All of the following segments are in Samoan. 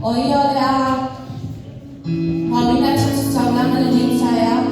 O ia o le a aoina le taulaga lenei taeao.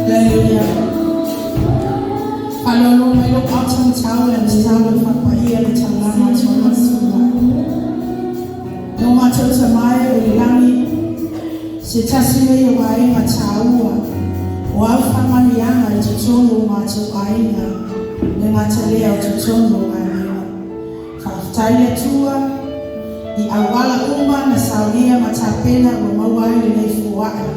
Hallelujah. Falolo mai lo autan tau le tau le whapaia le taulanga tōna sua. No mātou ta mai o le langi, se tasi nei o aiga tāua, o au whamanianga i totonu o mātou aiga, le ngā lea o totonu o aiga. Whaaftai le Atua, i auala uma na saulia ma tapena ua maua ai lenei foai.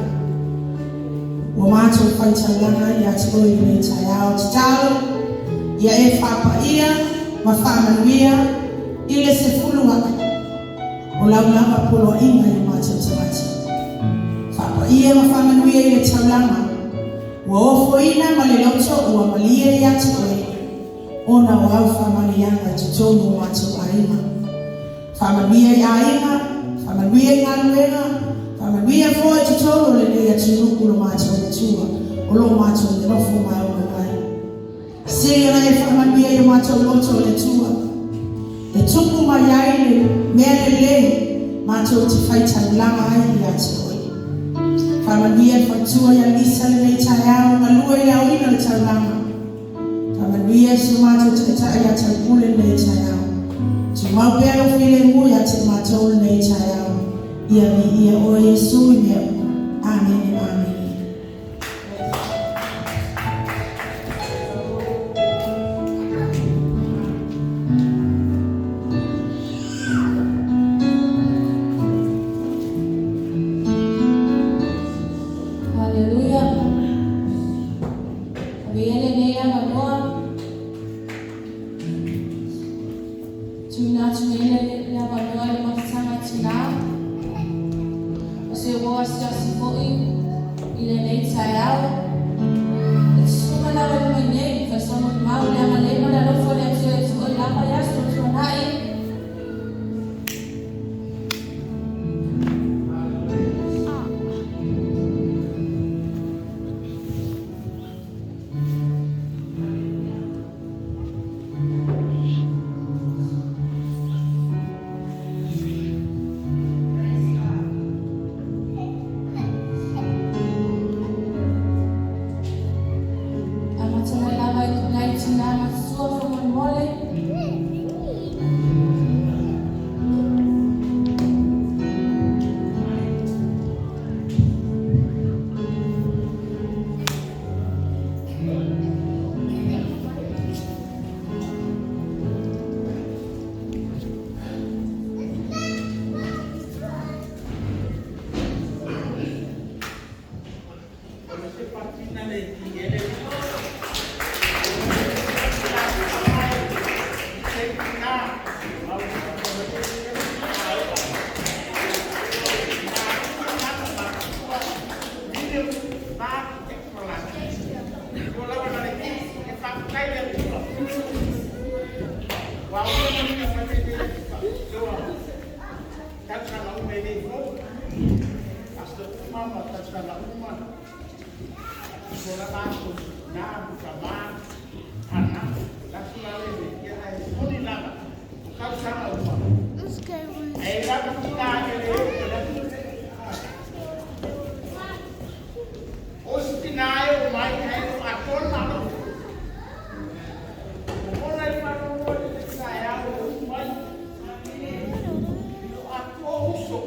Ua mātou faitaulaga ia te oe i lenei taeao. Tatalo, ia e faapaia ma faamanuia i le sefulu ae o lau lava poloaiga i o matou tagata. Faapaia ma faamanuia i le taulaga ua ofoina ma le loto ua malie ia te oe, ona o au faamanuiaga i totonu o matou aiga. Faamanuia i aiga, faamanuia i galuega, faamanuia foi i totonu o lenei atunuu lo matou Atua o lo o matou nonofo ma auauna ai. Sili ona e faamanuia i o matou loto o le Atua, e tupu mai ai le mea lelei matou te faitaulaga ai ia te oe. Faamanuia le faletua ia Lisa lenei taeao, galue i le aoina o le taulaga. Faamanuia si o matou taitai ia Taupule lenei taeao. Tumau pea lou filemu ia te matou lenei taeao. Ia viia oe Iesu i mea uma. Amene, amene. Haleluia. Avea lenei avanoa, tuuina atu nei le avanoa i le mafutaga tinā, o se uo asiasi foi i lenei taeao. E te susuga lava i luma nei, faisaomalimau le agalelei ma le alofa o le Atua ia te oe lava i aso o tuanai. Amata mai lava i nai tinā matutua faamolemole. tausaga uma, so lava aso tina ma tama fanau, le aso la lenei, ia ae moni lava o tausaga uma, ae lava tina e le oo i le aso lenei. O isi tina e oo mai ae le o atoa le malosi. Momona i le faanoanoa i lenei taeao ua uu mai, e le o atoa uso.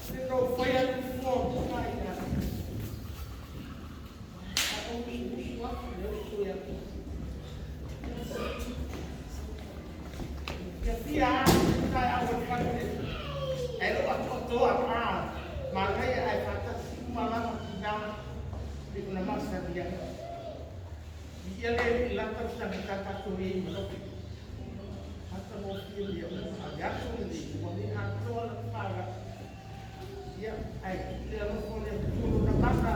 Se na ou fai atu fua o tina ia, a ou usuusu atu le uso ia te Fiafia lava i taeao o le fale lenei, ae le o atoatoa, a manaia ae faatasi uma lava tina pei ona masani ai. Viia le Alii i la tausaga sa tatou i ai ma Lope. Matagofie mea uma, a o le aso lenei ua le atoa lau fanau. Ia, ae tuu le alofa o le Atua Lona mana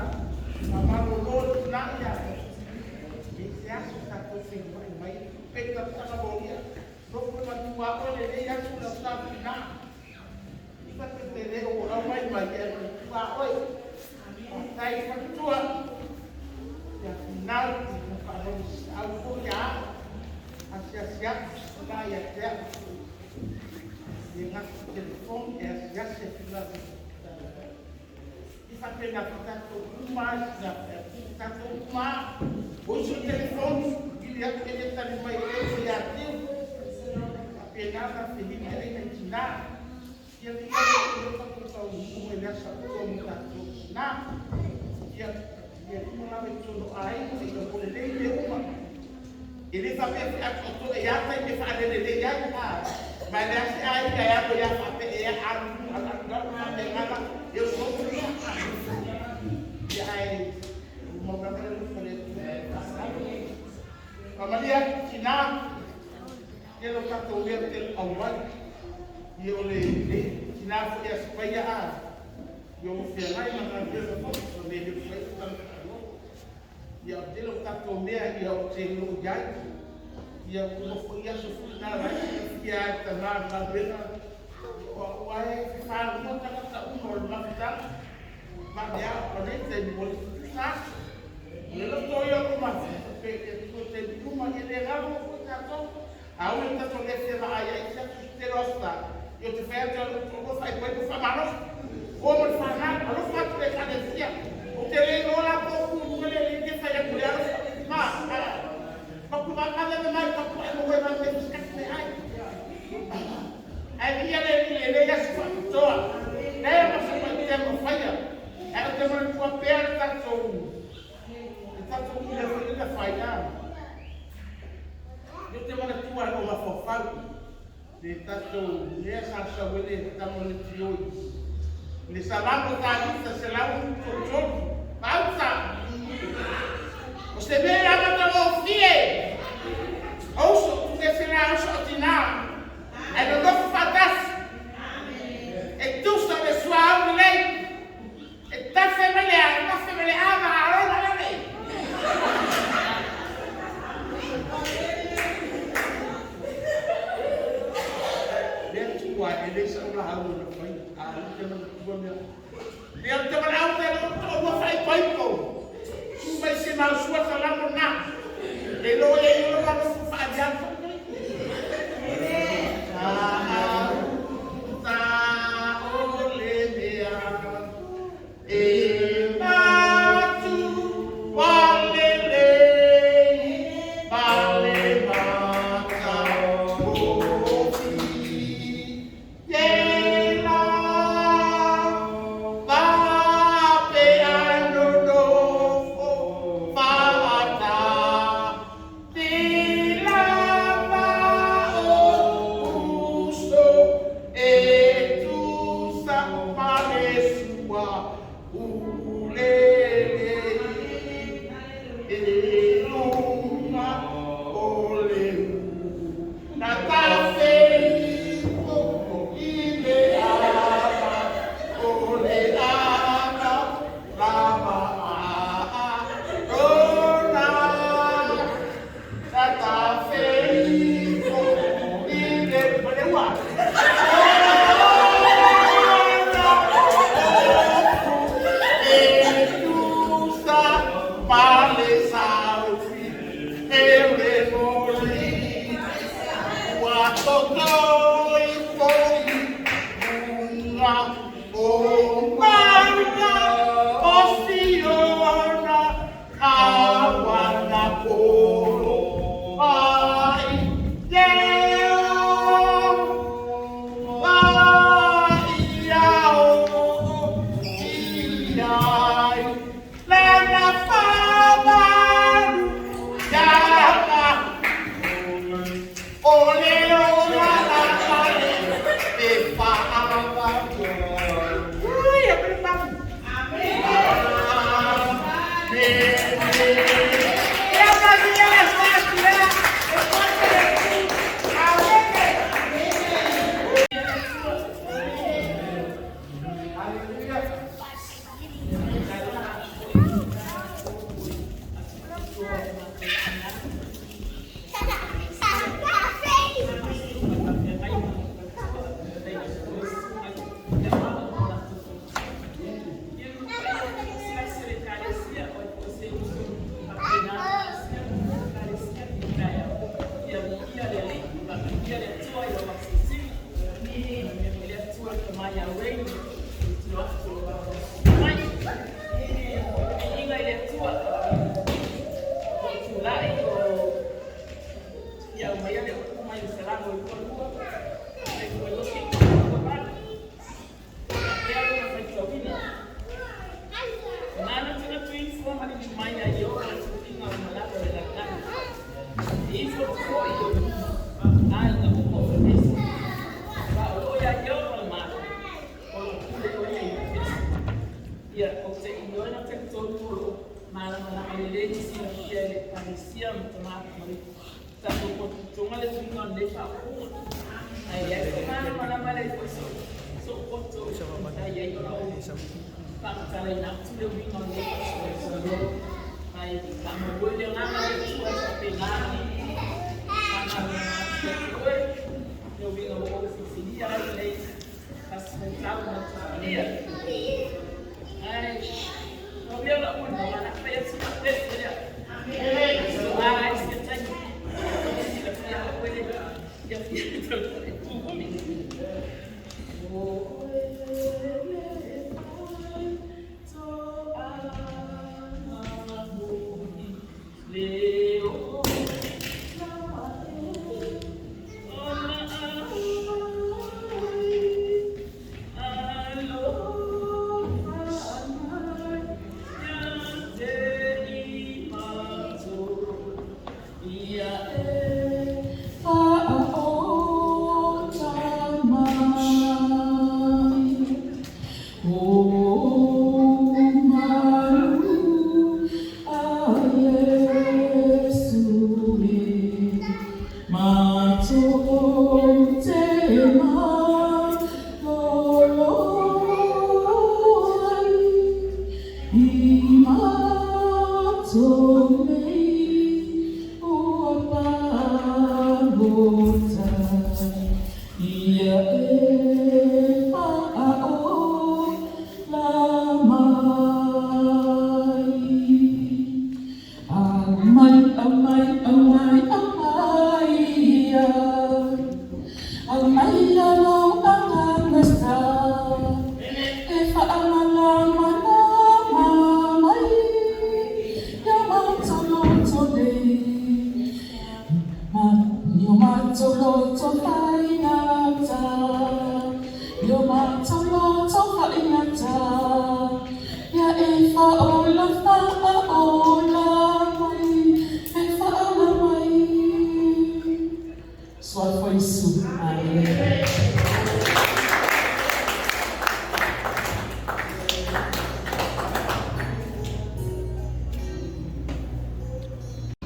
ma malolo i tina ia. E leai se aso tatou feiloai mai ai. Pei tausaga molia, nofo le matua oe lenei aso lau sa tina. I faapea te le o aumai mai e matua oe. Faafetai le faletua. Ia finau na faamalosiau foi ia au. Asiasi atu tina ia te au. Le gata i telefoni e asiasi atu lava. I faapena foi tatou uma lava sina tatou uma lava. O isi o telefoni, vili atu e le tali mai e le uso ia te au. Faapena ona fehili ai nai tina. Ia viia le Atua lea ua tatou taunuu mai le aso atoa ma tatou tina. Ia, ia uma lava i totonu o aiga, ia mo lelei mea uma. E le faapea fe atoatoa e a taimi e faalelelei ai, a ma e leai se aiga e alu ai a faapea e alu i luga alu i lalo faapena lava e osooso ia. Ia ae tumau lava le alofa o le Atua e faasala. Faamalie atu tina, tele o tatou mea ou te auai. Ia o le tina foi Aso Paia a ia ua feagai ma galuega foi ma mea e le mafai ona talanoa. Ia o le tele o tatou mea ia ou te lo o i ai. Ia ua uma foi aso foi na la e silafia ai le tama o le galuega. Ia o au lava e fefalua tagata uma o le mafutaga. Ma le ao o lenei taimi ua le tutusa aso. O le loto ia o lou mafaufau pe i le Atua i taimi uma, ia le galo foi tatou. A ui o tatou le fia vaai ai i se aso se tele o aso sa, ia ou te fai atu ia lou toalua faaipoipo faamalosi. Oa ma le fanau, alofa atu i le Ekalesia. Ou te le iloa la po o ku i luga le alii ke fai atu le alofa. Ma, a, paku vavave mai tapuai mo oe ma me pisikati me ai. Ae viia le Alii i lenei aso faapitoa. Leai ma se manuia e mafaia, ae ou te manatua pea le tatou le tatou mea foi lea na fai a. Ou te manatua i lou mafaufau le tatou mea sa sau ai le tama o le tioi. Le Salamo Tavita 133, Maauta! O se mea e amatagofie, o uso, tuuese la uso o tina. Ae nonofo faatasi. E tusa le suauu lelei. E tafe mai le a, tafe mai le ava a Arona lelei. Le Atua e le sau lauga na faia, a o te manatua mea. Lea ou te valaau pea lou toalua faaipoipo. Tu mai se mau sua salamo na. Le loa ia i lou alofa faaliali foi nei. Sa auta o le mea e matua lelei ma le matagofie. ai lana faamalu ia o le ola mai e faavae. Ui, e pele.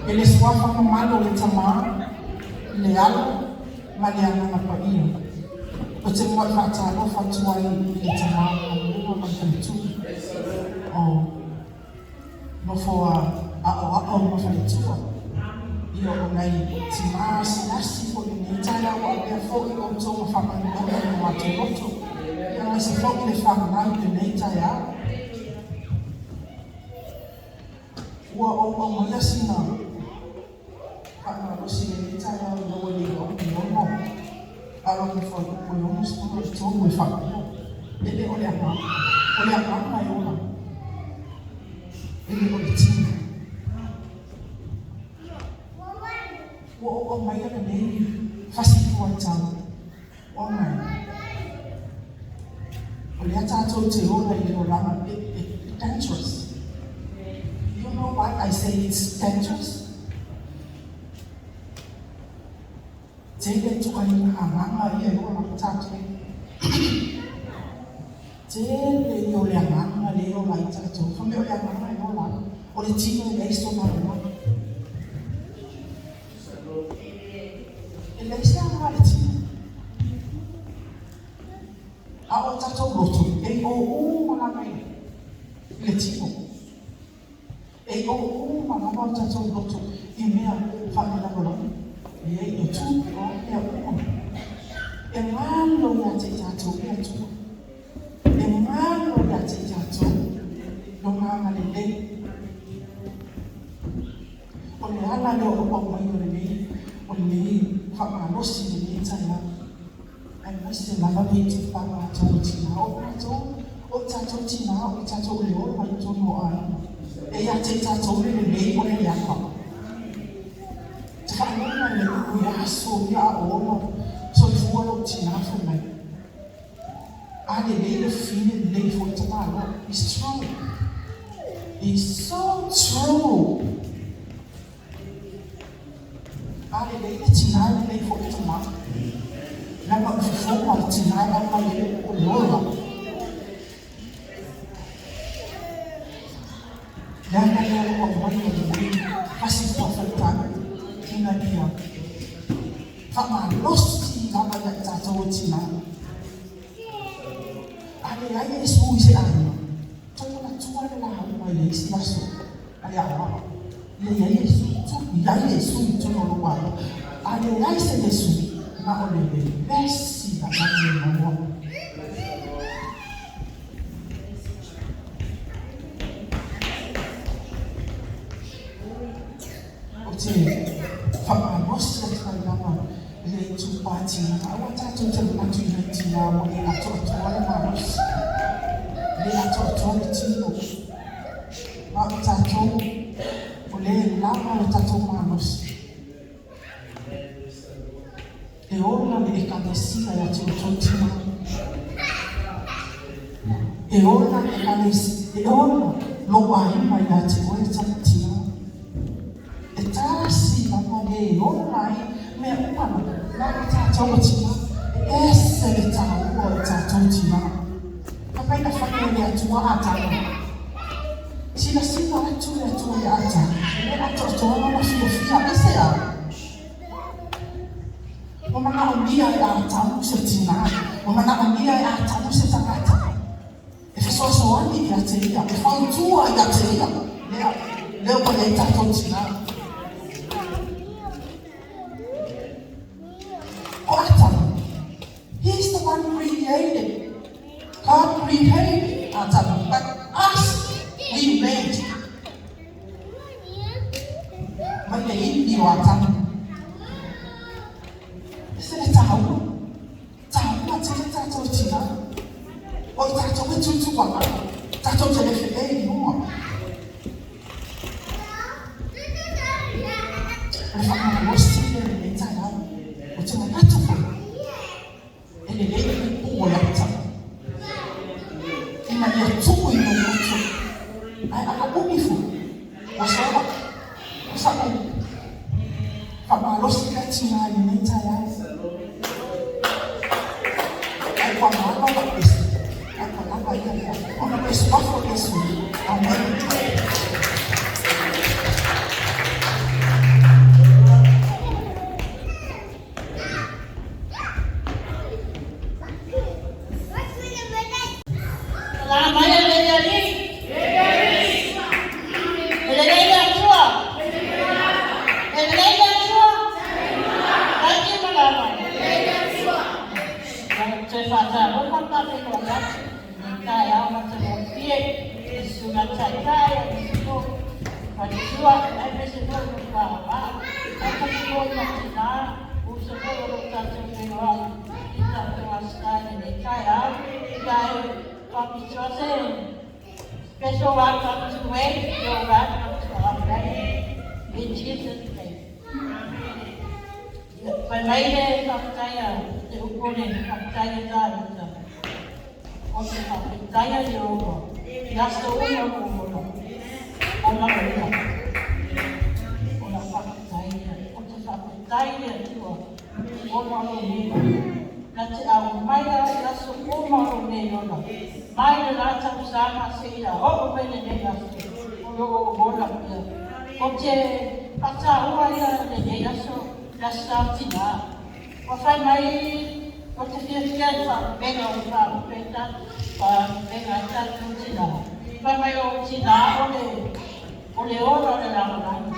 E le suafa mamalu o le Tamā, le Alo ma le Agaga Paia. Ou te muai faatalofa atu ai i le Tamā o Galuega ma le Faletua, o nofo aoao ma faletua, ia o nai timā asiasi foi i lenei taeao ua avea foi outou ma faamanuiaga i lo matou loto, ia aemaise foi le fanau i lenei taeao. Ua ou aumaia sina faamalosi i lenei taeao ina ua le 6, a o le fuaiupu e 63 e faapea, E le o le agaga, o le agaga e ola, e le o le tino. Ua ou aumaia lenei fasi fuaitau ona o lea tatou te ola i le olaga I say it's dangerous. Tele ituaiga agaga ia e ola ai tatou. Tele ia o le agaga lea e ola ai tatou. Fai mai o le agaga e ola ai, o le tino e leai sona avanoa. E leai se agaga i le tino. A o tatou loto, e i o uma lava i le tino. E i o uma lava o tatou loto i mea faalelalolagi, ia i o tupe, o a mea uma. E galo ia te i tatou le Atua. E galo ia te i tatou Lona agalelei. O le ala lea o lou aumai o lenei, o lenei faamalosi i lenei taeao, aemaise lava le itupa matou o tina, o matou, o i tatou tina, o i tatou le ola i totonu o aiga. E ia te i tatou le lelei o le leaga. Te faalogo i le upu i aso ia a o ola soifua lou tina fai mai. A lelei le fafine, lelei foi le tamaloa. It's true. It's so true. A lelei le tina, lelei foi le tama. Leaga o le fofoga o le tina e aumai ai le o le ola. Leaga lea o lou aumai o lenei asi faafaitau ina ia faamalosi lava ia i tatou o tina. A leai Iesu i se aiga, toe manatua le lauga i le isi aso a le aoao. Ia i ai Iesu, i ai Iesu i totonu o lou aiga. A leai se Iesu, na o le vevesi lava le maua. Ou te faamalosi atu ai lava i le itupa tina, aua tatou te manatu i nai tina ua le atoatoa le malosi, le atoatoa le tino. Ma o tatou, o lea e lava lo tatou malosi. E ola le Ekalesia ia te outou tina. E ola le Ekalesia, e ola lou aiga ia te oe tama tina. E tasi lava le e ola ai mea uma na o tatou o tina. E ese le taua o tatou tina. Fai mai na fai e le Atua Atama. Silasila atu le Atua ia Atama, e le atoatoa lona fiafia, aisea? Ua manaomia e Atamu se tina, ua manaomia e Atamu se tagata e fesoasoani ia te ia, e fautua ia te ia. Lea, lea ua i ai tatou tina. O Atamu, he's the one created. God created Atamu, but us, we made. Mai le imi o Atamu. E se le taua. Taua tele tatou tina. O i tatou e tutu ana. Tatou te le felei i luga. O le faamalosi lea i lenei taeao. Ou te manatu foi, e lelei le pupuu o le ata ina ia tuu i lou loto. Ae a umi foi, ua sola. O sa'u faamalosi lea tina i lenei taeao. Ae ua lava la'u esi, ae ua lava ia lea, ona o le suafa o Iesu. Amene. Lā mai e le Alii. E lelei le Atua. E lelei le Atua. Thank you malama. Toe faatalofa ma faafeiloai atu i taeao matagofie i le susuga taitai aemaise foi faletua aemaise foi o faamaa faatasi foi ma tina uso foi o lo o tatou feiloai i tatou asita i lenei taeao. Ia e faapitoa se special welcome to Wayne. You're welcome to our family in Jesus' name. Fai mai le faafetaia te upu le faafetaia Tāvita. O te faafetaia Ieova i aso uma o lou ola. O manuia. Faafetai i le Atua ona o lou nei na te aumaia i aso uma o lou nei ola, mai le la tausaga seia oo mai lenei aso o lo o ou ola pea. Ou te faataua ia lenei aso, le Aso Sa o Tinā. Ua fai mai ou te fiafia i le faalupega o le faalupega faalupega ai tatou tinā. Fai mai o tinā o le ola o le lalolagi.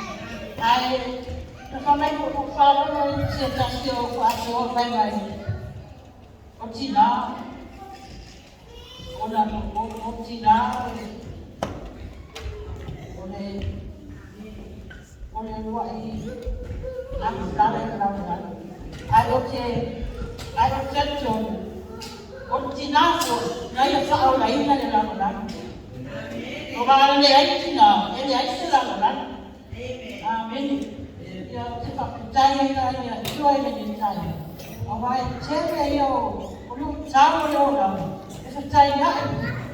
Ae na fai mai foi ua faalogo i se tasi o faasoa fai mai o tinā ona o tinā o le uluai agatala i le lalolagi. Ae ou te talitonu o le tinā foi na ia faaolaina le lalolagi. O a leai tinā, e leai se lalolagi. Amene. Ia ou te faafetai ai la i le Atua i lenei taeao. Aua e tele ia o luitau o le olaga e fetaiai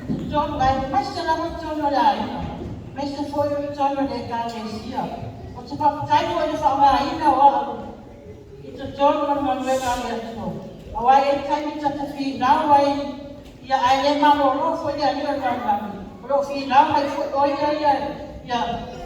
i totonu, aemaise lava totonu o le aiga, aemaise foi o totonu o le Ekalesia. Ou te faafetai foi i le faaaogaina o au i totonu o le galuega a le Atua. Aua e i ai taimi ta te finau ai, ia ae le malolo foi le Alii o le lalolagi. O lo o finau mai foi o ia ia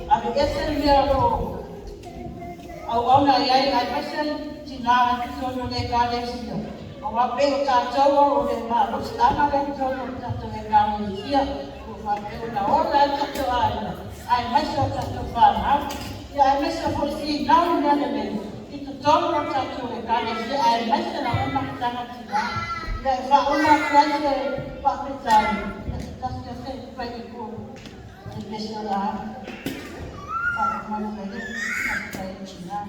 aveese le mea o lo o auauna i ai, aemaise tinā i totonu o le Ekalesia. Aua pei o tatou o le malosiaga lea i totonu o le tatou Ekalesia, ua faapea ona ola ai tatou aiga, aemaise o tatou fanau. Ia aemaise foi finau i mea lelei i totonu o le tatou Ekalesia, aemaise lava mafutaga tinā. Ia e faauma atu ai se faafetai, ia se tasi ase fuaiupu o le pese o le aiga. Faamamalu mai le faafetai i tinā.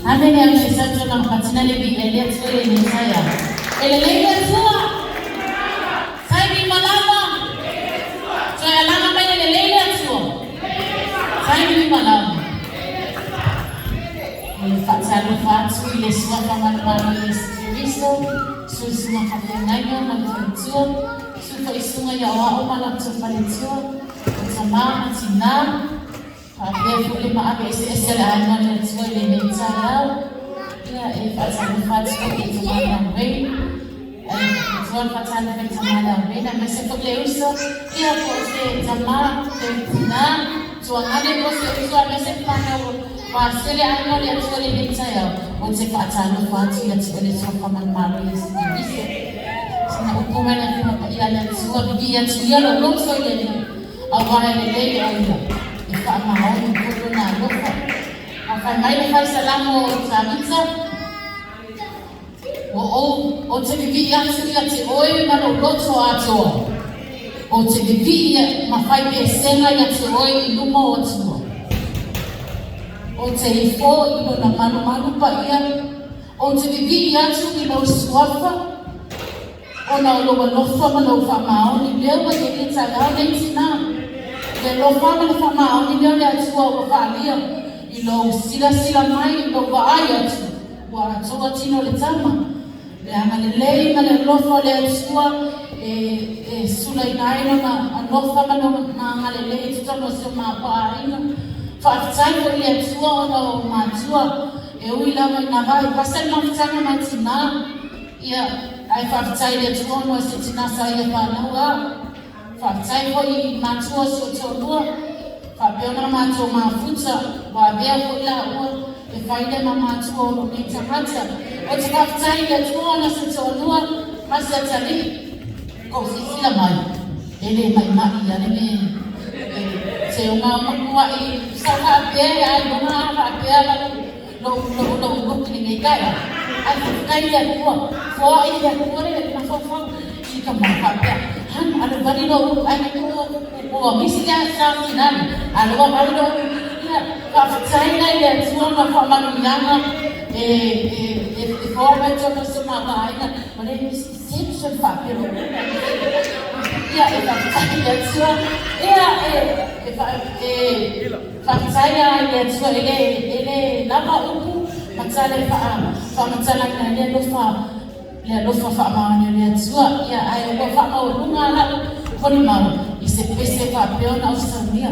Amene amene sanjo na mpatina le bi ele tsore ni saya. Ele le tua. Sai bi malama. So alanga mai le le tua. Sai bi malama. Le fatsalo fatsu ile sua fa manumalu le Kristo. Su suma fa fengaina ma le tua. Su fa isunga ya wa o mala tso fa le tua. Tama matina. Faapea foi le maave eseese le aiga le Atua i lenei taeao. Ia e faatalofa atu foi i tama le auei. Atua le faatalofa i tama le auei, aemaise foi le uso. Ia po o se tama le tina, tuagane po o se uso, aemaise fanau pasele aiga o le Atua i lenei taeao. Ou te faatalofa atu ia te oe le Atua faamalumalu Iesu Keriso. Sina upu mai le Afioga Paia a le Atua, viviia atu ia lou loto i le Alii, auā e lelei o ia, e faamaoni foi lona alofa. A fai mai le faisalamo o Tavita, O ou, ou te vivii atu ia te oe ma lou loto atoa. Ou te vivii ma fai pesega ia te oe i luma o Atua. Ou te ifo i lona malumalu paia. Ou te vivii atu i lou suafa, ona o lou alofa ma lou faamaoni lea ua i ai le taeao nei tinā. Le alofa ma le faamaoni lea o le Atua ua faaalia i lou silasila mai i lou vaai atu ua atoa tino le tama. Le agalelei ma le alofa o le Atua e sulaina ai lona alofa ma lona agalelei i totonu o si o matou aiga. Faafetai foi i le Atua ona o matua e ui lava ina vae pasa le mafutaga ma tinā. Ia, ae faafetai i le Atua ona o se tina sa ia fanau a. Faafetai foi i matua o si ou toalua, faapea ona matou mafuta, ua avea foi laua e fai le ma matua o lou nei tagata. Ou te faafetai i le Atua ona o se toalua ma se atalii. Kou silasila mai, e le maimai a le me seuga matuai sa faapea e ailoga a faapea lou lou lou look i lenei taeao. Ae faafetai i le Atua, foai i le Atua le mafaufau i ka mau faapea, hana alu vali lou ulu ae ua ua misi lea sa finale, alu ua vali lou ulu. Ia, faafetai la i le Atua ma faamanuiaga e e e foai mai totonu o si o matou aiga, ma le misi. Simpson faapea Ia e faafetai i le Atua Ia e e e faafetai lava i le Atua e le e le lava upu ma tala e faa faamatalaina ai le alofa le alofa faamaoni o le Atua. Ia ae ua faamaualuga lava lau molimau i se pese faapea ona ou saunia.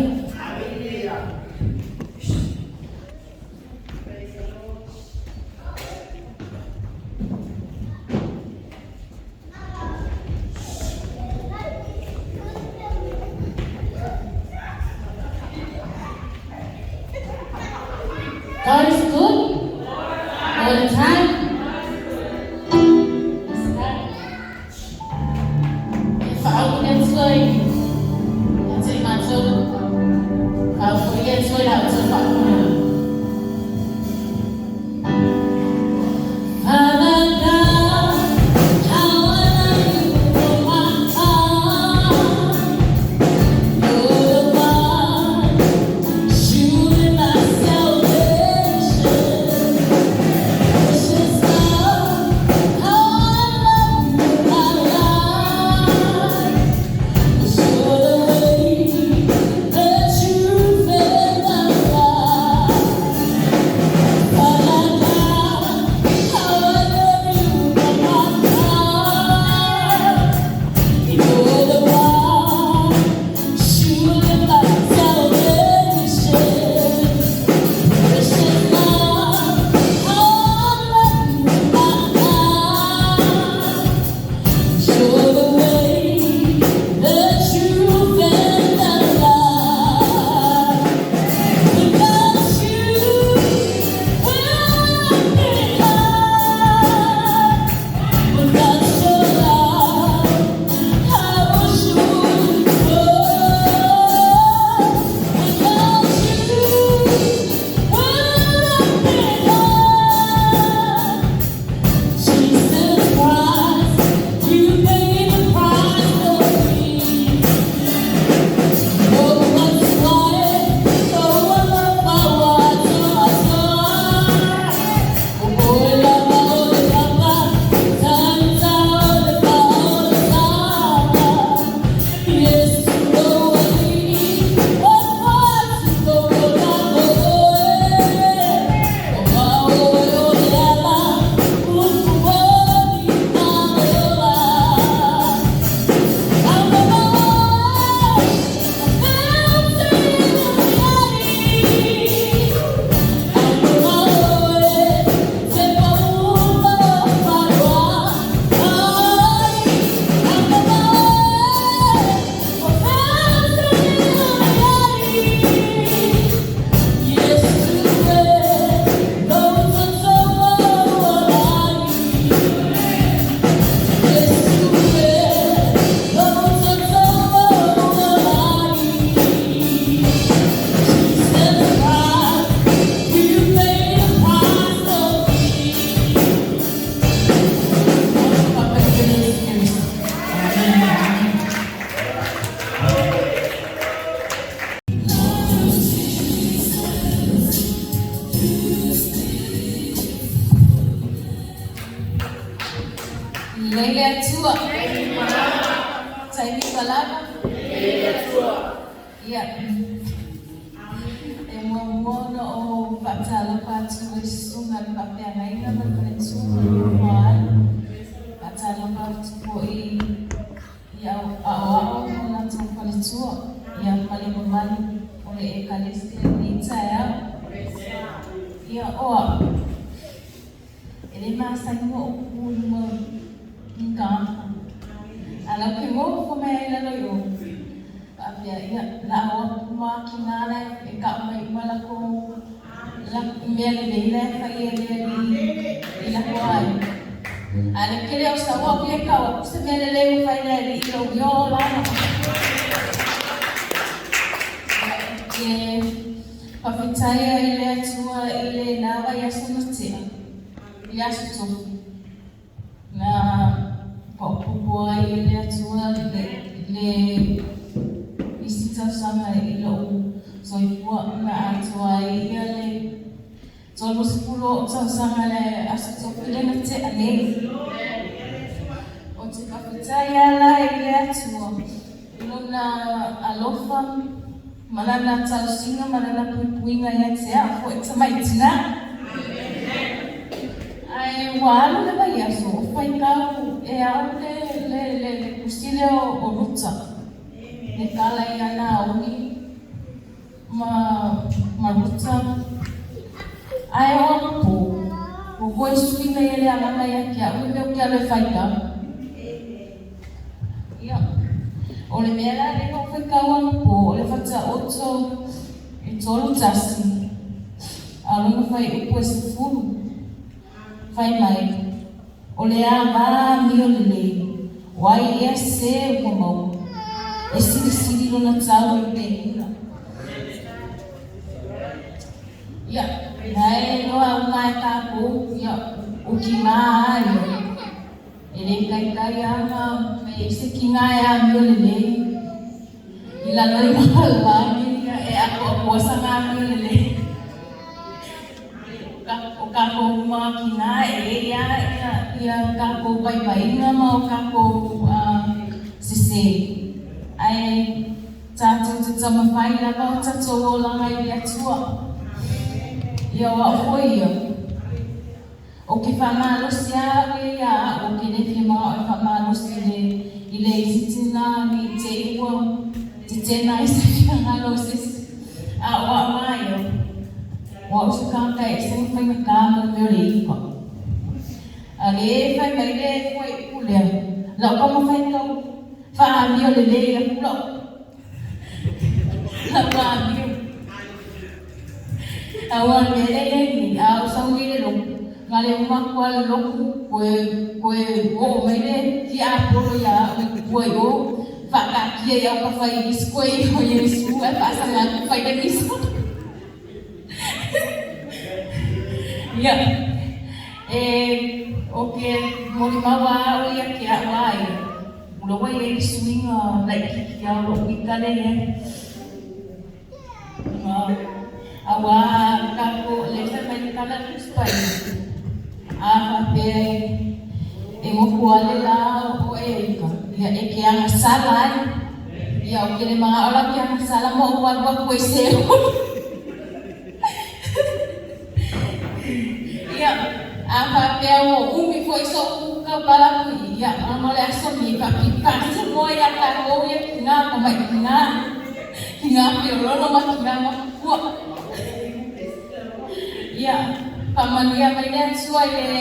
God is good all the time. Yes, God. E whaau i Atua i ia te mātou. Whaau i Atua i la outou whaapuna. Father God, how I love you from my heart. You're the one shooting my salvation. Precious love, how I love you, my life. You're the way, the truth, and the life. Father God, how I love you from my heart. You're the one shooting my salvation. Precious love, how I love you, my life. You're the way, the truth, and the life. Without you, where would I be? Without your love, I will surely go. Without you, where would I be? Jesus Christ, you paid the price for me. Oh, what's life? Oh, I love my wife, oh, lava o le papa, tanta o le pa o le tama. Yes, oh, oh, oh, oh, Lelei le Atua. Taimi malama. Ia. E muamua ona ou faatalofa atu i susuga i le faafeagaiga ma le faletua ma le nofoa ai. Faatalofa atu foi i aoao ma latou faletua, ia ma le mamalu o le Ekalesia i lenei taeao. Ia, o au, e le masani ona ou tu i luma Matafa. A lau ke nofo mai ai i lalo i o, faapea, Ia, o le a o atu ma kina la e kau mai uma lakou mea lelei la e fai e le alii i lakou aiga. A le kele o sau au ia e kau atu se mea lelei ua fai e le alii i lou olaga. Ia, ou te faafetai ai i le Atua i lena vaiaso na tea, i le Aso Tofi. Na faaopoopo ai e le Atua le isi tausaga i lou soifua na atoa ai ia le 30 o tausaga le Aso Tofi lea na tea nei. Ou te faafetai lava la i le Atua i Lona alofa ma Lana tausiga ma Lana puipuiga ia te au foi tamai tina. Ae ua alu le vaiaso o faitau e au le le le le tusi lea o Ruta, le tala ia Naomi ma ma Ruta. Ae o anapo, ua voi suiga ia le agaga ia te au le mea ou te alu e faitau. Ia, o le mea la lea na ou faitau anapo, o le Fataoto e 31, a o lona fuaiupu e 10, fai mai, O le a vā amio lelei, o ai ea se ua maua, e silisili lona tau i le penina. Ia, na e iloa uma e tatou, ia, o kina a ia, e le taitai lava na i ai se kina e amio lelei i lalo i lalolagi, ia, e atoatoa sana amio lelei. O tatou uma kina e i ai lava ia tatou vaivaiga ma o tatou sese, ae tatou te taumafai lava o tatou olaga i le Atua. Ia o au foi ia, ou te faamalosi lava au ia ia au, ou te le fia manao e faamalosi i le i le isi tina ne i te i ua tetena ai se finagalo o se isi, a o au lava ia, O au se tagata e ese ma faigata ma le mea o le iva. A le fai mai le fuaiupu lea, lau taumafai tau faaamio lelei atu lau lau amio. Aua o le mea lea e i ai nei, a ou sau nei i le lotu, na le uma atu lava le lotu, toe toe oo mai le tiapolo ia au i tua i o, faataatia i au ka fai isi koe i o Iesu ae faasaga atu fai le misa. Ia, e, ou te molimau lava au ia te au a ia, ua ua i ai le suiga laitiiti lava o lou ita lea i ai. Auā tatou, lea fai mai le tala a le Tusi Paia, a faapea e moku ale la o e ika, ia e ke agasala ai. Ia ou te le manao la ou te agasala ma ou alu atu ai Seoli. Ia, a faapea ua umi foi so'u tautala atu i i, ia, ona o le aso lenei, faapipasi moa ia tatou ia tina tamai tina, tina piololo ma tina matutua. Ia, faamanuia mai le Atua i le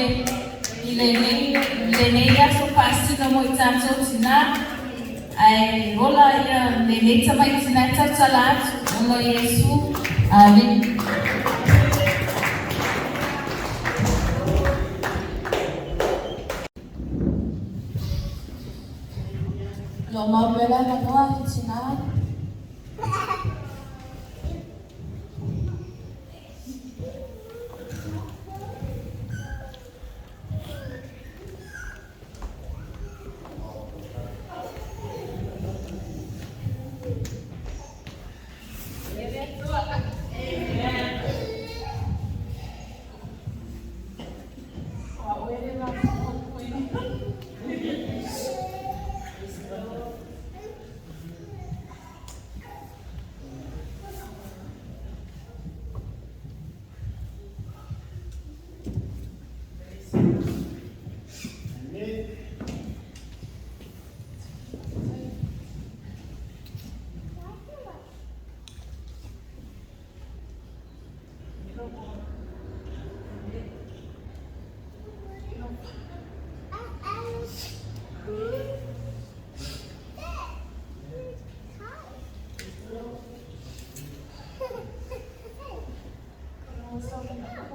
i lenei i lenei aso faasino mo i tatou tina, ae ola ia lenei tamai tina e tautala atu ona o Iesu. Amene. O lo o mau pea le avanoa i tina. Thank you.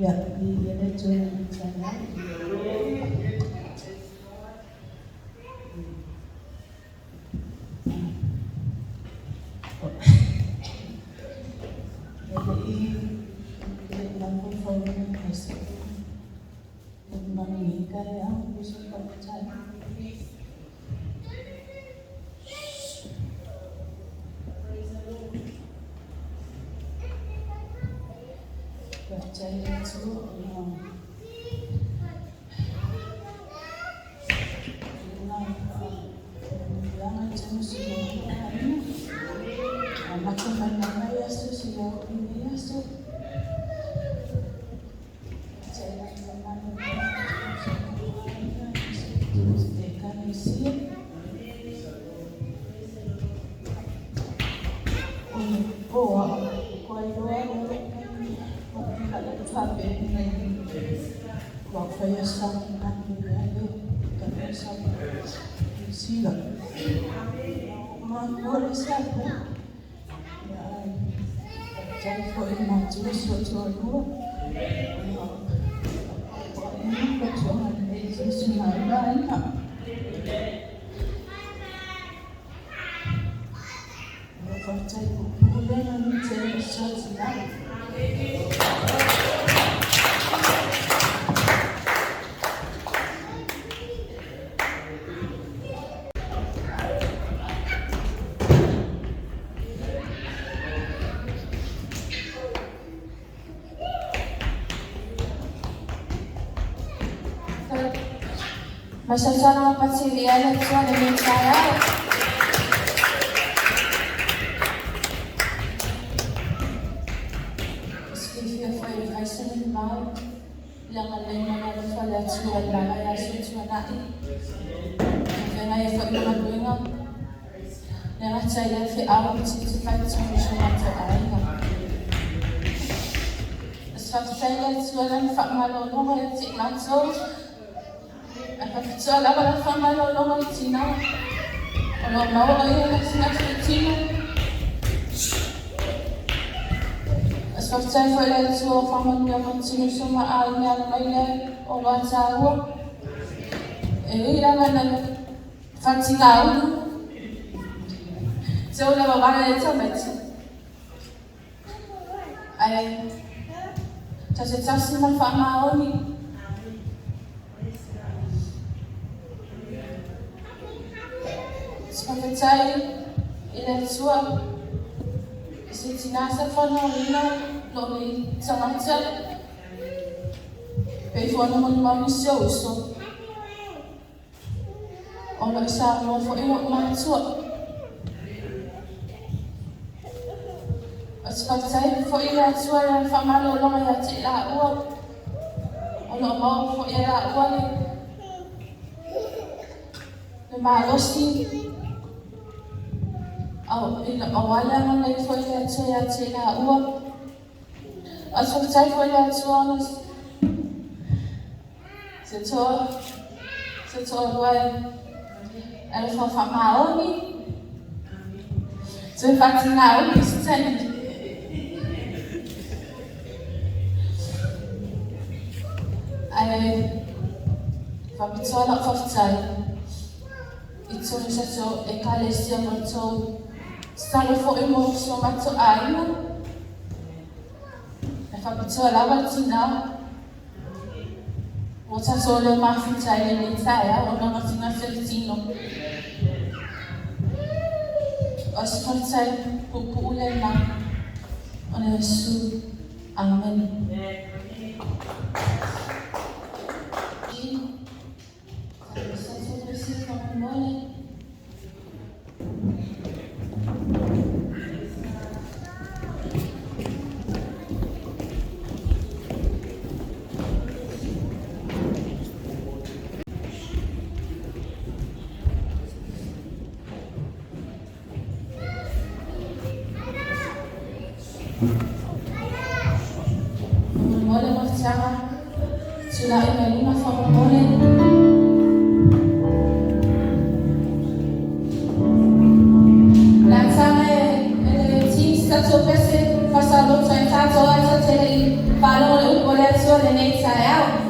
Ia, viia le Atua i lenei taeao. E le i mafaufauina mai se upu i lenei taeao, se faafetai. Faafetai i le Atua ona o Lona faamanuiaga e tausi ai le aiga. Amata mai lenei aso seia oo i lenei aso. Faafetai i lana faamalologa i si o matou aiga aemaise le Ekalesia. O au, ua iloa lea lou faapea ua faia sa le sa sila. Matua le sa ia faafetai foi i matua si ou toalua. Ona fautuaga lelei i tausiga ai le aiga. Faafetai puupuu lea na mite ai le sa Masaosana mampatsiria le Atua lenei taeao. Se fiafia foi e fai se limau le agalelei ma le alofa o le Atua i le la vaiaso ua tuanai. Feagai ai foi ma galuega, le gata i lea feau ma tiute faitonu i si o matou aiga. As faafetai i le Atua i Lana faamalologa ia te i matou, ae faapitoa lava lana faamalologa i tina o lo o maua o ia gasegase i tino. As faafetai foi i le Atua ua faamanuia manutino i si o ma aiga e ala mai lea oloa taua. E ui lava ina faatigaulu, seu lava vala e tamaiti. Ae tasi tasi ma le faamaoni. Sy faafetai i le Atua i se tina sa fanauina lou nei tagata pei foi ona molimau nisi o uso o lo o saunoa foi lou matua. O se faafetai foi i le Atua i lana faamalologa ia te i laua o lo o maua foi e laua le malosi aua le agalelei foi le Atua ia te i laua. O se faafetai foi i le Atua ona se toalua e alofa faamaoni, toe faatigauli se taimi. Ae faapitoa lau faafetai i totonu o si tatou Ekalesia ma le tou tatalo foi mo si o matou aiga. E faapitoa lava le tina ua tatou le mafuta ai lenei taeao ona gasegase le tino. O se faafetai puupuu lena ona Iesu. Amen. Faamolemole mafatiaga, tulai mai luma faamolemole. Le ataga e le team si tatou pese faasaloto ai tatou ae tatou te le i faalogo le upu a le Atua. i lenei taeao.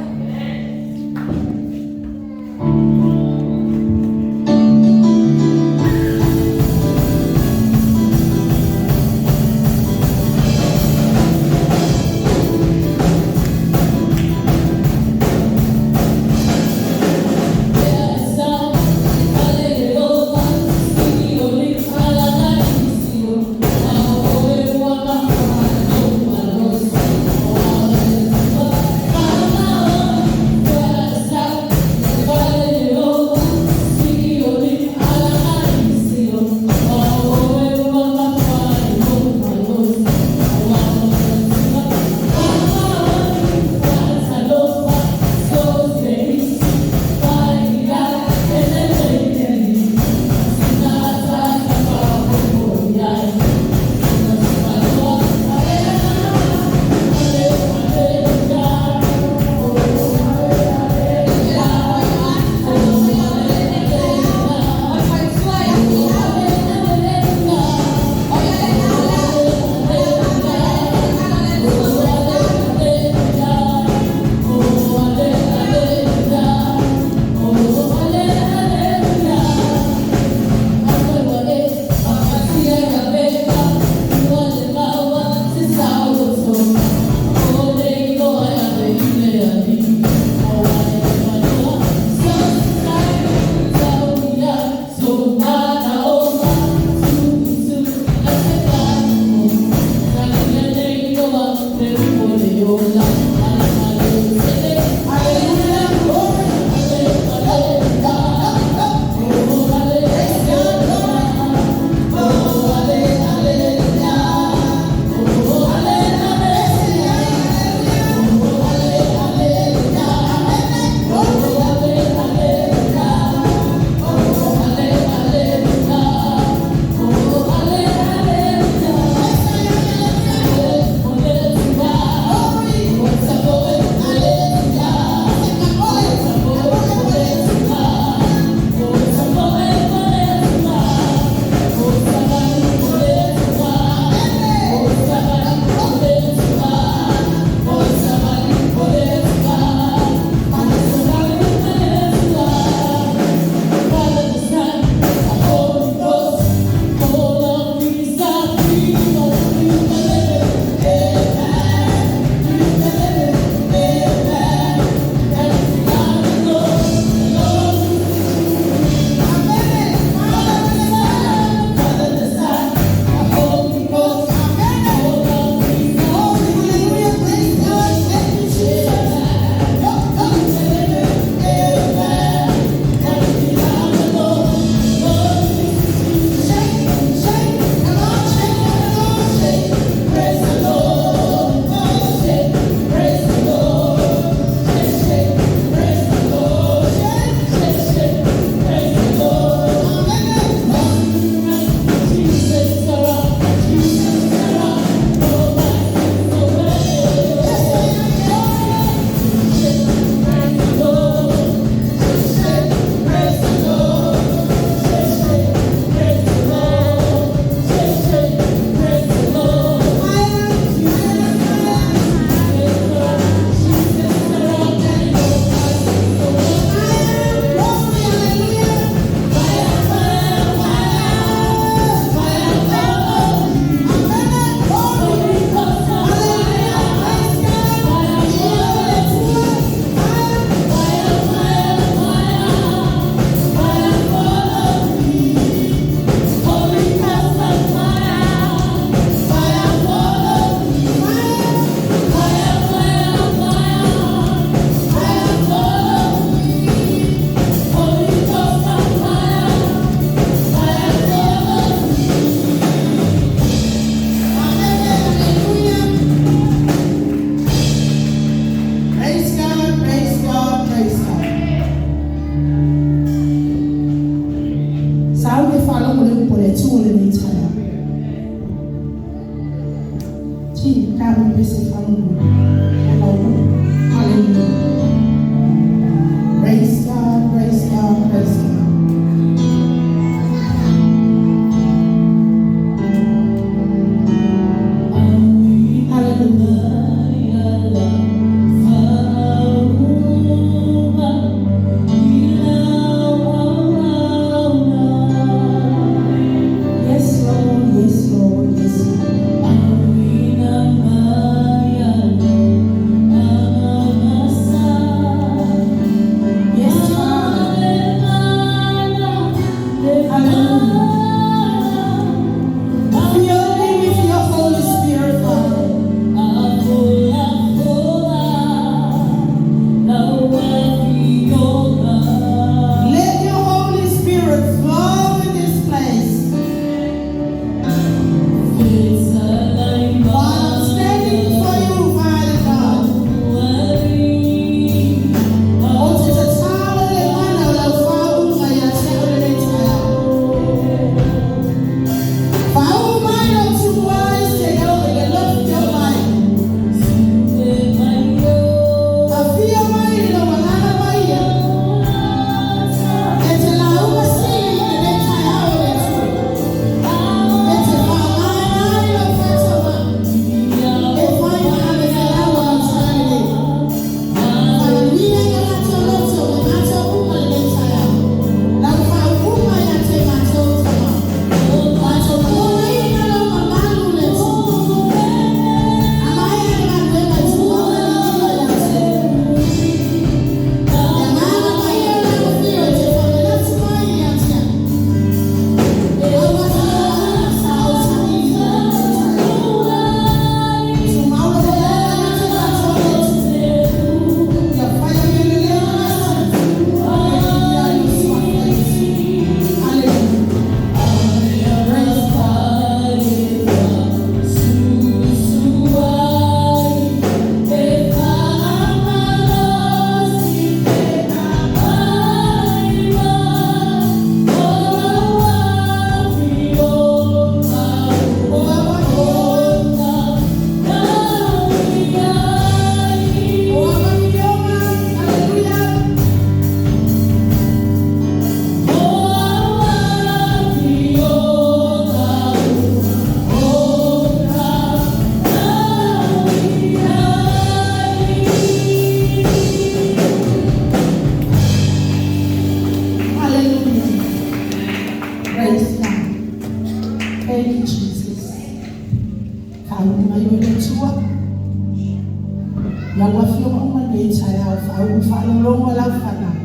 afioga uma lenei taeao faauu faalogologo a lau fanau.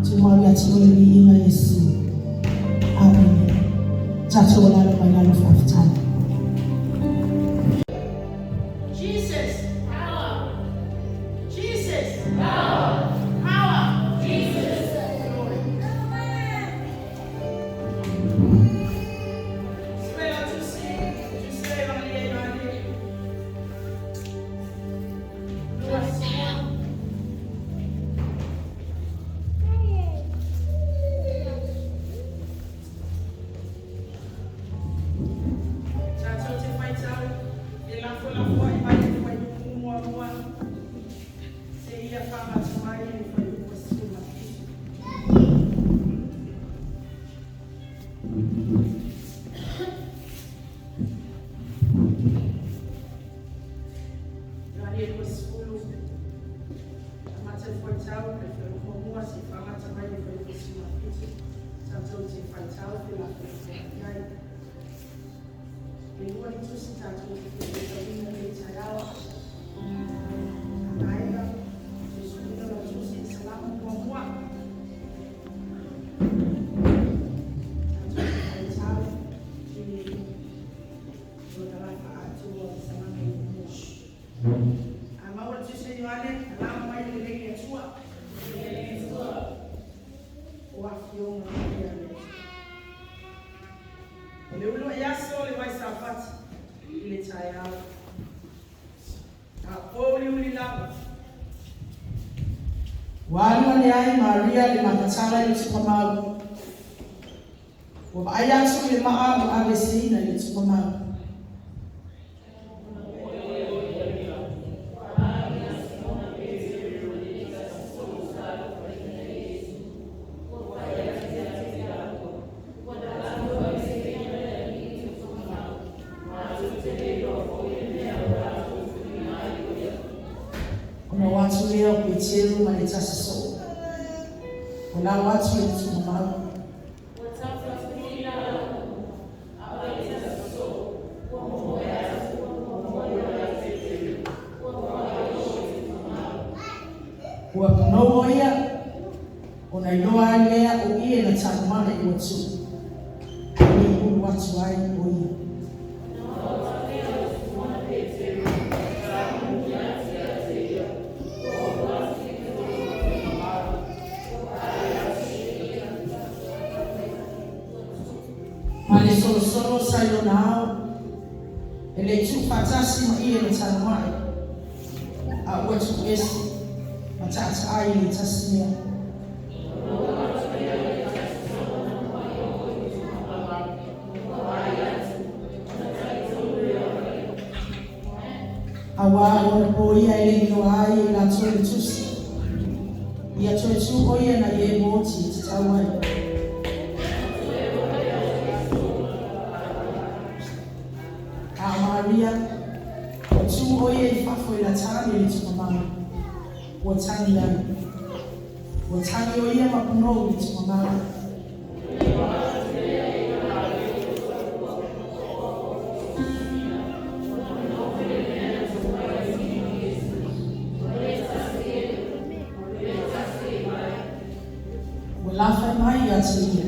Tumau ia te oe le viiga Iesu. Amene. Tatou alaala mai lalo faafetai. Jesus, power. Jesus, power. Power. Jesus. Glory. Spela tusi, tusi evangelia Ioane. 20. Tatou te faitau e lafolafoai mai le fuaiupu muamua seia faamata mai le fuaiupu 17. Ioane 20, amata le faitau le fuaiupu muamua seia faamata mai le fuaiupu 17. Tatou te faitau felafolafoai ai. E lua ni tusi tatou te faitauina lenei taeao. Aiga, tusuina lau tusi Salamo muamua. Tatou te faitau i lona lafa atoa o Salamo muamua. A maua le tusi a Ioane, alama mai le lelei le Atua. O afioga ia le Atua. O le uluai aso o le vaisafati i le taeao. A pouliuli lava. Ua alu ane ai Maria le Makatala i le tupamau. Ua vaai atu i le maa ua aveeseina i le tupamau. Ona o atu lea o Peteru ma le tasi soo. O lalo atu i le tupamau. Ua punou o ia, ona iloa ai lea o ie na talu mai ua tuu. E le ulu atu ai o ia. Ma le solosolo sa i lona ao, e le tuufaatasi ma ie na talu mai, a ua tuuese, ma taataa i le tasi mea. Auā o ona po ia e le i iloa ai e latou le tusi. Ia toe tu o ia na i e moti e tatau ai. A o Maria, ua tu o ia i fafo i latagi i le tupamau. Ua tagi ai. Ua tagi o ia ma punou i le tupamau. Ua lafai mai ia te ia.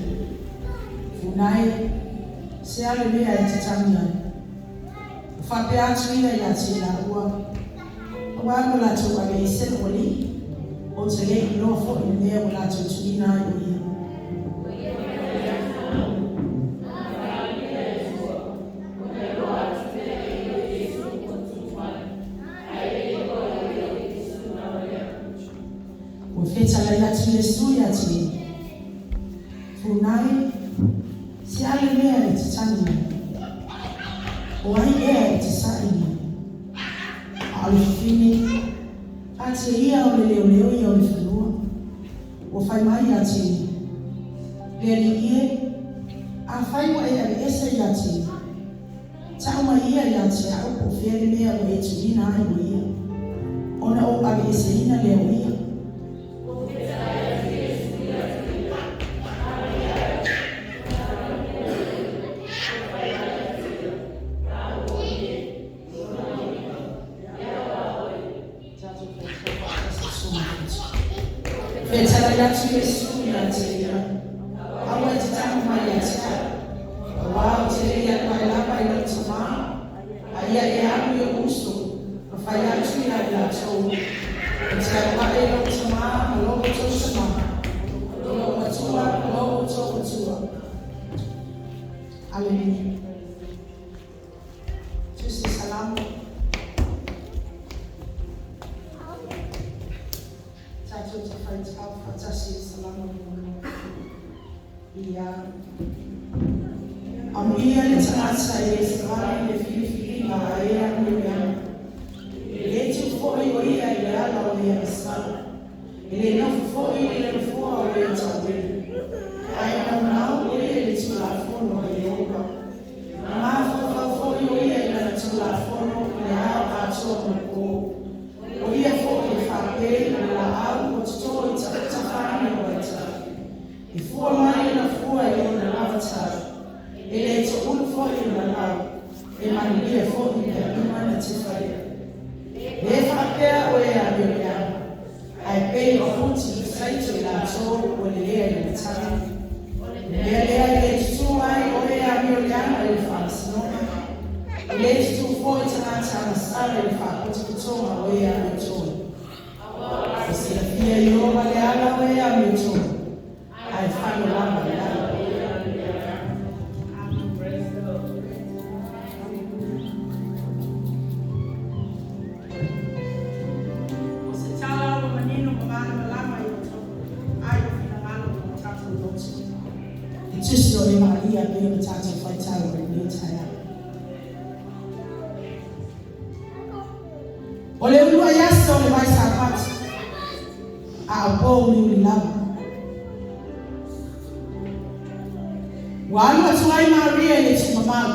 Funai, se a le mea e te tagi ai. Ua faapea atu ia ia te i laua. Auā ua latou aveese lou Alii, ou te le iloa foi le mea ua latou tuuina ai o ia. Ua fetalai atu Iesu ia te ia. Funai, se a le mea e te tagi ai. O ai ea e te saili. A o le fafine, faatia ia o le leoleo ia o le fanua. Ua fai mai ia te ia. Le Alii e, afai ua e aveese ia te ia. Tau mai ia ia te au po o fea le mea ua e tuuina ai o ia. Ona ou aveeseina lea o ia. Fetalai atu Iesu ia te ia. Aua e te tago mai ia te au. Auā ou te le i alu ae lava i lou Tamā, a ia e alu i ou uso, ma fai atu ia i latou, Ou te alu ae i lou Tamā ma lo outou Tamā, i lou Matua ma lo outou Matua. Aleluia. Tusi Salamo. Tatou te faitau faatasi i Salamo 1. Ia. Amuia le tagata e le savali i le filifiliga a e amioleaga. E le tu foi o ia i le ala o e agasala. E le nofo foi i le nofoa o e tauwelu. Ae naunau o ia i le Tulafono a Ieova. E mafaufau foi o ia i lana Tulafono i le ao atoa ma le pō. O ia foi e faapei o le laau ua totō i tafatafa ane o vaitau. E fua mai lana fua i ona lava tau. E le toulu foi ona lau. E manuia foi mea uma na te faia. E le faapea o e amioleaga, ae pei o apoti i saito i latou ua lelea i le matagi. O le mea lea e le tutū ai o e amioleaga i le faamasinoga, e le tutū foi tagata agasala i le faapotopotoga o e amiotonu. Ua silafia e Ieova le ala o e amiotonu, ae fano lava le ala o e amioleaga. O se tala ua manino ma malamalama i outou ai o finagalo ma o tatou loto. I tusi o le Maria pei ona tatou faitau ai i lenei taeao. O le uluai aso o le vai Sapati, a o pō uliuli lava. Ua alu atu ai Maria i le tuumamau,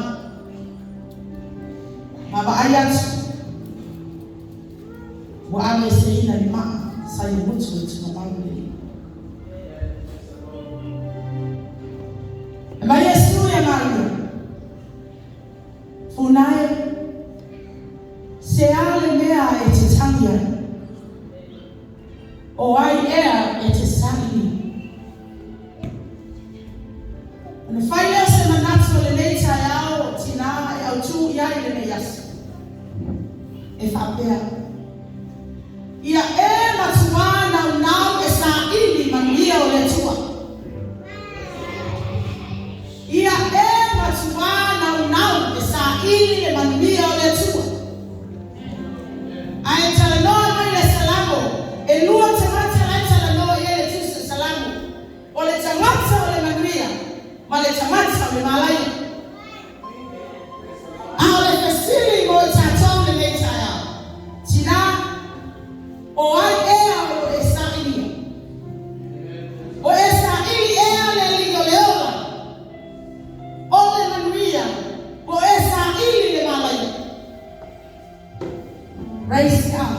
ma vaai atu, ua aveeseina le maa sa i le motu o le tuumamau lenei. E mai Iesu ia Maria, Funa e, se a le mea e te tangi ai? O ai ea e te saili? Ona fai lea o se manatu o lenei taeao tinā e autū i ai lenei aso, e faapea, Ia e matuā naunau e saili manuia o le Atua. Ia e matuā naunau e saili le manuia o le Atua. Ae talanoa mai le Salamo, e lua tagata la e talanoa i ai le Tusi o Salamo, o le tagata o le manuia ma le tagata o le malaia. A o le fesili mo i tatou lenei taeao, tinā, o ai ea o lo e sailia? O e saili ea le alii o le ola, o le manuia, po o e saili le malaia? Praise God.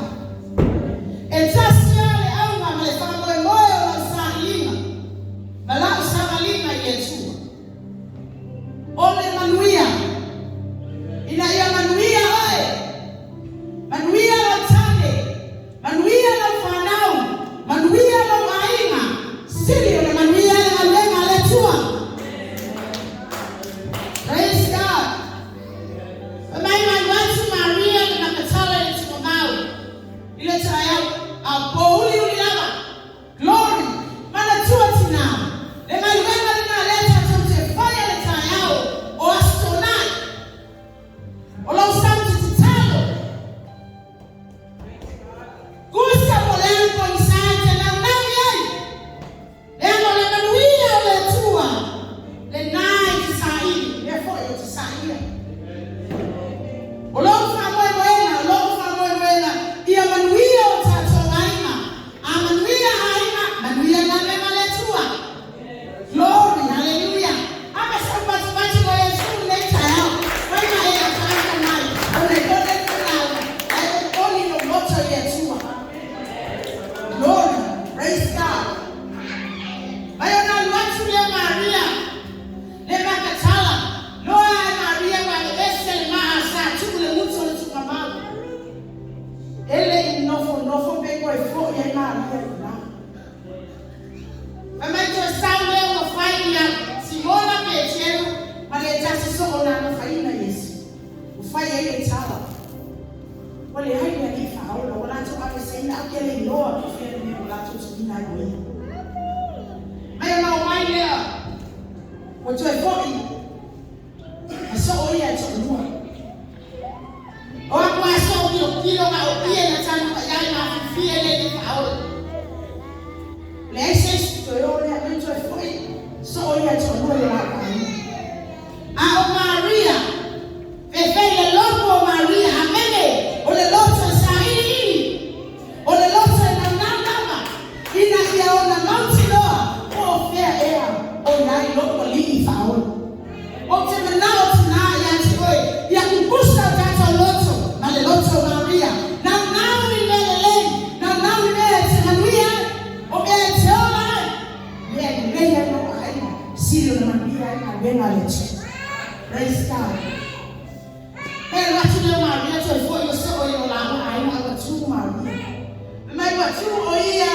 E tasi lava le auga ma le faamoemoe o lau sailiga ma lau savaliga i le Atua. O le manuia. Ina ia manuia oe, manuia lau tane, manuia lau fanau, manuia lou aiga, sili ona manuia le galuega a le Atua. Praise God. Fai mai malu atu Maria le Makatala i le Tumamau i le taeao a o pōuliuli lava. Glory! Manatua tinā, le galuega lena lea tatou te faia le taeao o Aso Toonai. O lou saute tatalo. Kusa po o le a le pogisa e te naunau i ai, leaga o le manuia o le Atua lena e te saili, lea foi ou te sailia. O lou faamoemoega, o lou faamoemoega ia manuia o tatou aiga, a manuia aiga, manuia galuega a le Atua. Glory, hallelujah. Ave sau matimati mo Iesu i lenei taeao. Fai ma e akaaka mai, o le kone folau, ae olioli lou loto i le Atua. Glory, praise God. Mai ona alu atu lea Maria, le Makatala, loa ae Maria ua aveese le maa sa tuu le gutu o le tuugamau. E le i nofonofo pe toe foi ai Maria i ina. ai le tala. Ua leai le Alii Faaola, ua latou aveeseina, ae ou te le iloa po o fea le mea ua latou tuuina ai o Ia. Mai ona omai lea, ua toe foi, ma soo ia e toalua. O aku aso o tilotilo ma o ie na tagi mai ai ma afifia e le Alii Faaola. Leai se isi toe o lea, mai toe foi, soo ia e toalua i o laua aiga. A o Maria, fefe i le loto o Maria, amene, o le loto e sailiili, o le loto e naunau lava, ina ia ona mautinoa po o fea ea o i ai lou Alii Faaola. Ou te manao tinā ia te oe, ia kukusa o tatou loto ma le loto o Maria. Naunau i mea lelei, naunau i mea e te manuia ai, o mea e te ola ai, mea e lelei ai lou aiga, sili ona manuia ai galuega a le Atua. Praise God. E alu atu lea o Maria toe foi o soo i o lāua aiga. A ua tu Maria. Fai mai ua tu o ia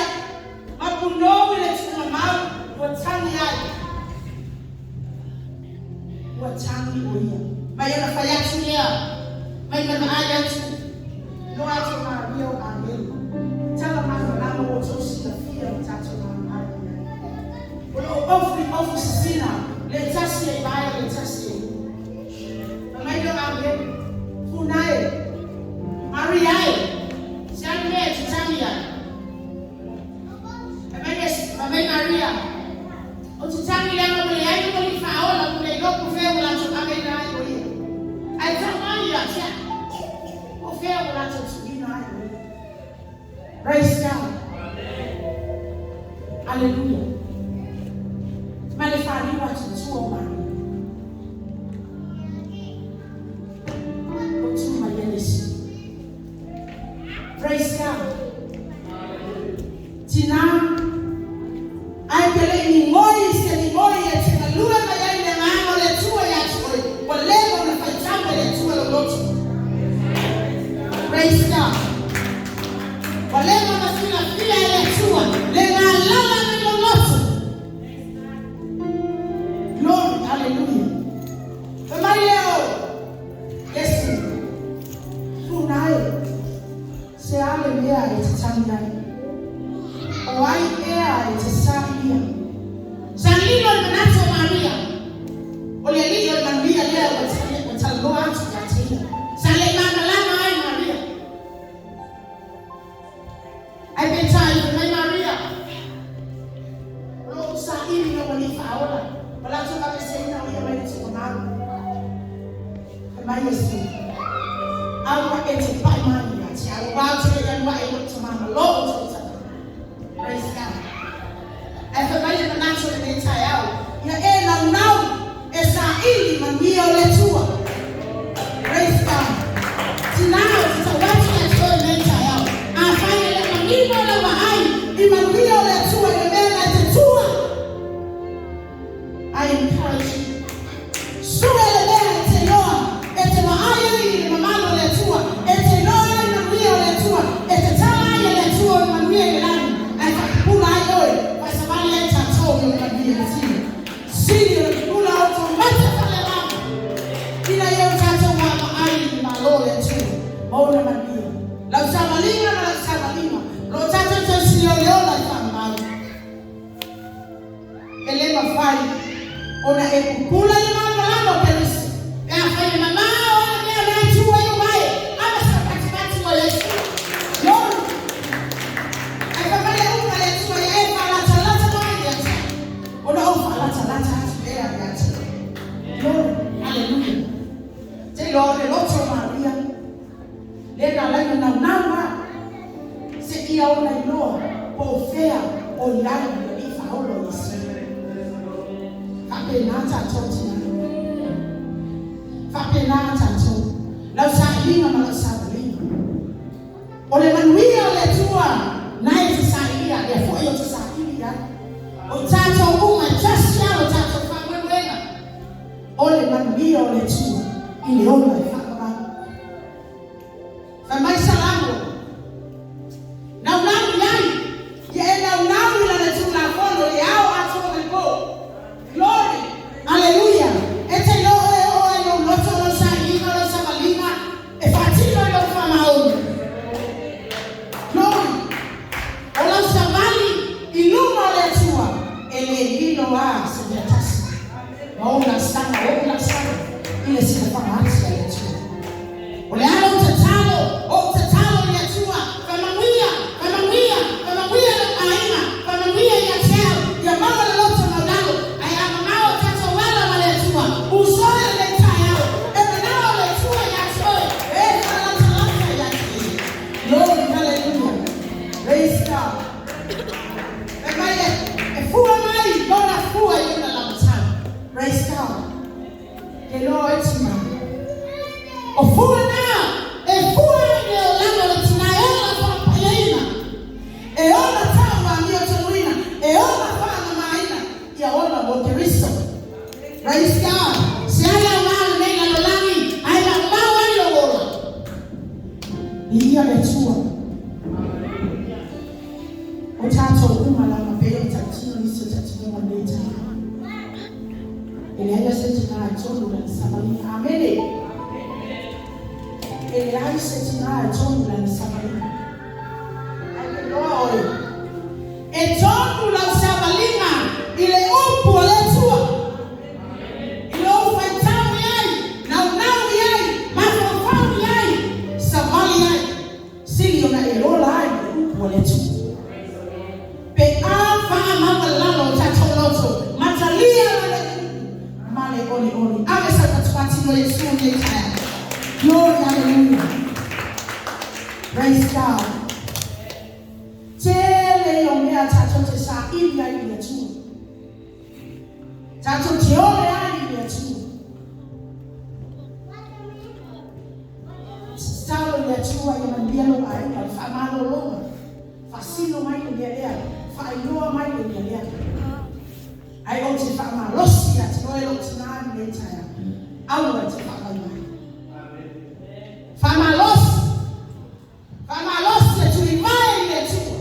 ma punou i le tuugamau ua tagi ai. Ua tagi o ia. Mai ona fai atu lea, mai na vaai atu. Iloa atu e Maria o agelu. Tala malamalama ua outou silafia ma tatou malamalama i ai. O lo o ofu i ofu sisina, le tasi e i vae, le tasi e i uta. Fai mai lea o agelu, Funa e, Maria e, se a le mea e te tagi ai? Fai mai Iesu, fai mai Maria, Ou te tagi leaga ua leai lou Alii Faaola, ua le iloa po o fea ua latou aveina ai o Ia. Ae tau mai ia te au, po o fea ua latou tuuina ai o Ia. Praise God. Aleluia. Ma le faliu atu i tua o Maria. Ua tu mai ai le isi. Praise God. Tinā, ae te le i migoi se migoi e te galue mai ai le Agaga o le Atua ia te oe, ua leva ona faitau e le Atua lou loto. Praise God. Ua leva ona filafila e le Atua le galala mai lou loto. Glory, hallelujah. Fai mai lea o Iesu, Puna e, se a le mea e te tagi ai? O ai ea e te sailia? Sa lilo le manatu o Maria, o le Alii o le manuia lea ua talanoa atu ia te ia. Sa le malamalama ai Maria. Ae peitai, fai mai Maria, O lo o saili lou Alii Faaola, ua latou aveeseina o ia mai le tuugamau. Fai mai Iesu, Aua e te pai mai ia te au, aua ou te le i alu ae i lou Tama ma lo outou Tama. Praise God. Ae fai mai le manatu o lenei taeao, ia e naunau e saili manuia o le Atua. Praise God. Tinā, ou te tau atu ia te oe i lenei taeao, afai e le o manino lau vaai i manuia o le Atua i le mea na e te tua, I encourage you. Sue le mea e te iloa, e te vaai ai i le mamalu o le Atua, e te iloa ai manuia o le Atua, e te tala ai e le Atua o le manuia i le lagi, ae faapupula ai oe, faasavali ai tatou i ona manuia i le tino. Sili ona pupula outou mata faaleagaga, ina ia o tatou vaavaai i le Malo o le Atua ma ona manuia. Lau savaliga ma lau savaliga, o lo o tatou tausileoleola i faamamalu. E le mafai ona e pupula i le malamalama o Perisi pe afai e mamao ai le mea lea e tu ai o vae ava sa patipati o Iesu. Glory! Ae fai mai le upu a le Atua ia e faalatalata mai ia te au, ona ou faalatalata atu lea ia te oe. Glory! Hallelujah! Te iloa o le loto o Maria lea na ala ai ona naunau lava seia ona iloa po o fea o i ai le Alii Faaola o Iesu. Faapena tatou tina. Faapena tatou. Lau sailiga ma lau savaliga. O le manuia o le Atua na e te sailia, lea foi ou te saili i ai. O i tatou uma e tasi lava lo tatou faamoemoega. O le manuia o le Atua i le ola e faamavae. Fai mai Salamo, Naunau i ai, ia e naunau i Lana Tulafono i le ao atoa ma le po. Glory! Aleluia! E te iloa oe e oo ai lou loto, lau sailiga, lau savaliga, faatinoga lenei taeao. E leai la se tina e tonu lana savaliga. Amene. E leai se tina e tonu lana savaliga. Ae ke iloa oe, e tonu lau savaliga i le upu a le Atua. I lou faitau i ai, naunau i ai, mafaufau i ai, savali ai, sili ona e ola ai i le upu a le Atua. Pe a faamaualalo o tatou loto, ma talia lana upu ma le olioli. Ave sau patupati mo Iesu i lenei taeao. Glory, hallelujah. Praise God. Tele ia o mea tatou te saili ai i le Atua. Tatou te ole ai i le Atua. Tatalo i le Atua ia manuia lou aiga, le faamalologa, faasino mai le mea lea, faailoa mai le mea lea. Ae ou te faamalosi ia te oe lou tina i lenei taeao, aua e te faavaivai. Faamalosi, faamalosi e tulivae i le Atua,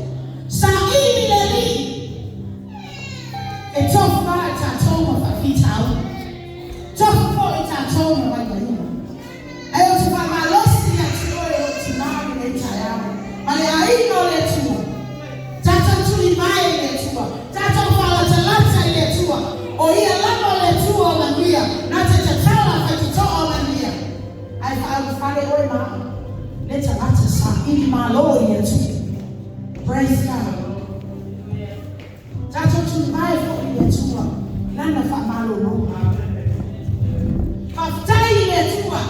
saili le Alii, e tofu lava i tatou ma faafitauli, tofu foi i tatou ma vaivaiga. Ae ou te faamalosi ia te oe lou tina i lenei taeao, ma le aiga o le Atua, tatou tulivae i le Atua, tatou faalatalata i le Atua, o Ia lava o le Atua o manuia, na te tatala faitotoa o manuia. Ae faaulufale oe ma au, le tagata saili malo i le Atua. Praise God. Tatou tulivae foi i le Atua i Lana faamalologa. Faafetai i le Atua.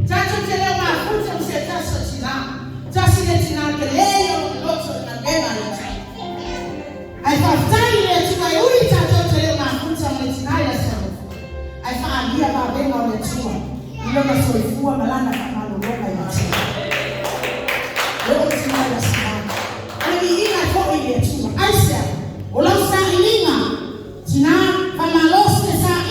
Tatou te le o mafuta ma se tasi o tina. Tasi le tina tele ia o le loto i galuega a le Atua. Ae faafetai i le Atua e ui tatou te le o mafuta ma le tina i le aso alofa. Ae faaalia vavega o le Atua i lona soifua ma lana faamalologa ia te oe. E oo tina i aso a. O le viiga e foi i le Atua. Aisea? O lau sailiga, tina, faamalosi le saili.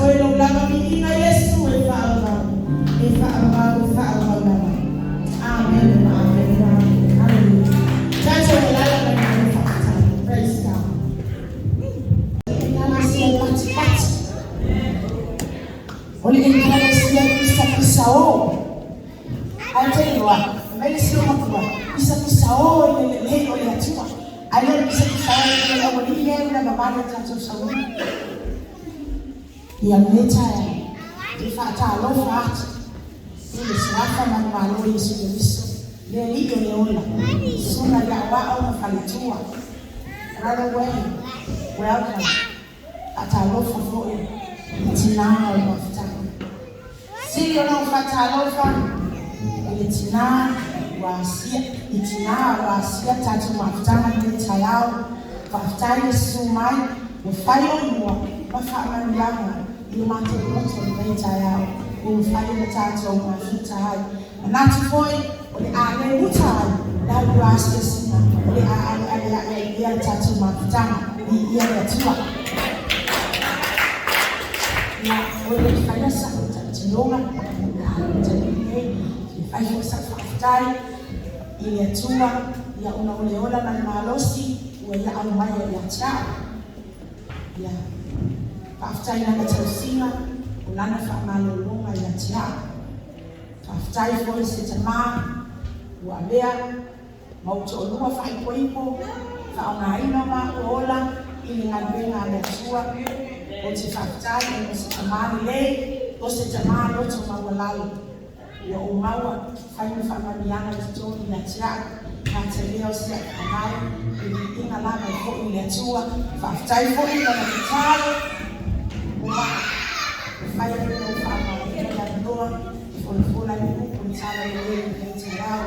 oe lou lava viiga Iesu e faaauau, e faaauau, e faaauau lava. Amene ma amene ma amene. Haleluia. Tatou alaala mai le faafetai. Praise God. Ekalesia patipati. O le ekalesia pisapisa o. Ae te iloa, mai le sio matua, pisapisa o i le lelei o le Atua. Ae le o le pisapisa o i le aualii lea e lavavale tatou saunia. Ia lenei taeao, e faatalofa atu i le Suafa manumalo o Iesu Keriso, le Alii o le ola, Susuga i le Aoao ma Faletua. Brother Wayne, welcome. Faatalofa foi i tinā o le mafutaga. Sili ona ou faatalofa i le tinā ua asia, i tinā ua asia tatou mafutaga i lenei taeao. Faafetai le susu mai, ua fai oulua ma faamanuiaga i lo matou loto i lenei taeao ua mafai ona tatou mafuta ai. Manatu foi o le a le uta ai la lua asiasiga o le a aleale ae ai pea le tatou mafutaga. Viia le Atua. Ia, o le faia sa'u tautinoga ia le taimi lenei, e fai foi sa'u faafetai i le Atua ia ona o le ola ma le malosi ua ia aumaia ia te a'u. Ia, faafetai i lana tausiga, o lana faamalologa ia te a'u. Faafetai foi i se tamā ua avea ma ou toalua faaipoipo, faaaogaina o maua ola i le galuega a le Atua. Ou te faafetai ona o se tamā lelei, o se tamā loto maualalo. Ua ou maua, fai ma faamanuiaga i totonu ia te a'u, gata lea o si a'u fanau, le viiga lava e fo'i i le Atua. Faafetai foi i lana tatalo ua mafai ai ona ou faaaogaina le avanoa e folafola ai le upu i le tala lelei i lenei taeao.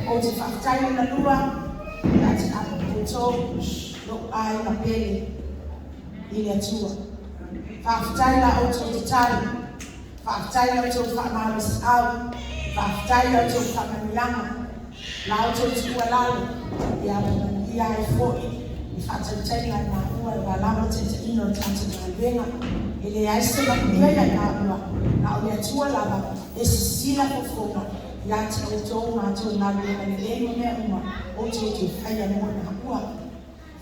Ou te faafetai lona lua ia te outou lo'u aiga pele i le Atua. Faafetai la outou tatalo. Faafetai la outou faamalosiau. Faafetai la outou faamanuiaga. La outou tuualalo ia manuia ai foi le faatautaiga e maua aua lava le taitaiina o le tatou galuega. E leai se manuia ia maua, na o le Atua lava e sisila fofoga ia te outou matou galuega lelei ma mea uma outou te faia mo maua.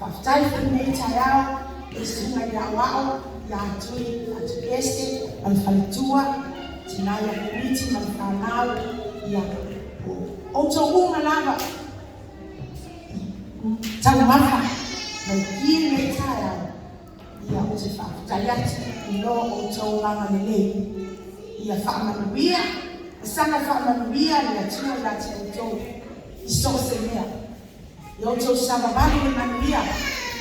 Faafetai foi lenei taeao i susuga i le aoao ia Tui Atupese ma le faletua, tina ia Komiti ma le fanau, ia o outou uma lava taumafa mai ki lenei taeao, ia ou te faafetai atu i lo outou agalelei. Ia faamanuia, saga faamanuia le Atua ia te outou i so o se mea. Ia outou savavali i le manuia,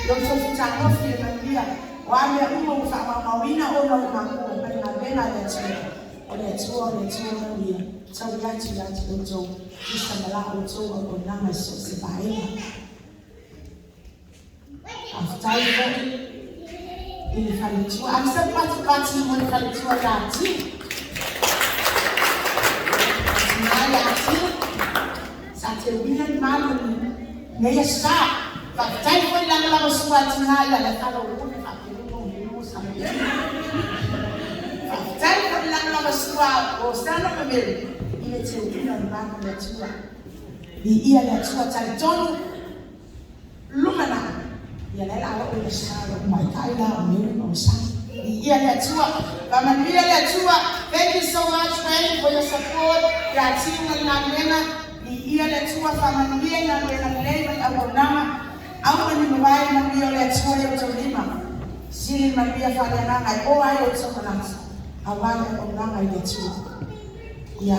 ia outou fetagofie i le manuia, o a mea uma ua faamaumauina ona o makua ma le galuega a le Atua. O le Atua o le Atua manuia, taui atu ia te outou, tusa ma la outou auaunaga i so o se vaega. Faafetai foi i le faletua. Ave sau patipati mo le faletua ia Tiu. Tina ia Tiu. Sa teuina le malu nei aso sa. Faafetai foi lagolagosua a tina ia le fala o le faapeluma o melu sa mai. Faafetai foi lagolagosua o Sana ma Melu i le teuina o le malu o le Atua. Viia le Atua talitonu lumanai ia le la o le sa o maitai la o Mary ma o Sana. Viia le Atua, faamanuia le Atua. Thank you so much, Wayne, for your support. Ia tiu ma le galuega. Viia le Atua, faamanuia i galuega lelei ma le auaunaga. Aua ni mavae le manuia o le Atua i outou lima. Sili le manuia faaleagaga e oa ai outou manatu aua le auaunaga i le Atua. Ia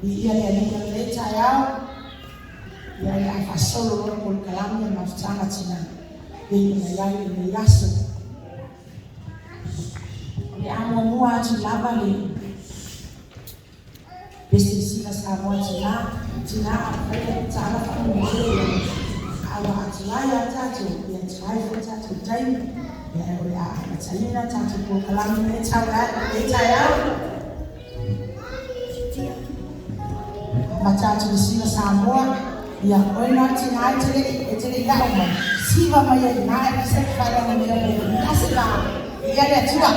viia le Alii o lenei taeao. Ia o le a faasolo loa le polokalame o le mafutaga tina pei ona i ai lenei aso. O le a muamua atu lava le pese sila Samoa tina, tina a faia le tala faamolemole ia aua atu ai a tatou ia tuai foi tatou taimi. Ia o le a amataina tatou polokalame lenei taeao. Amata atu le sila Samoa, ia oe na tina e te le i a'o mai, siva mai ai ina e se whare na mea mai i ase la, ia le Atua.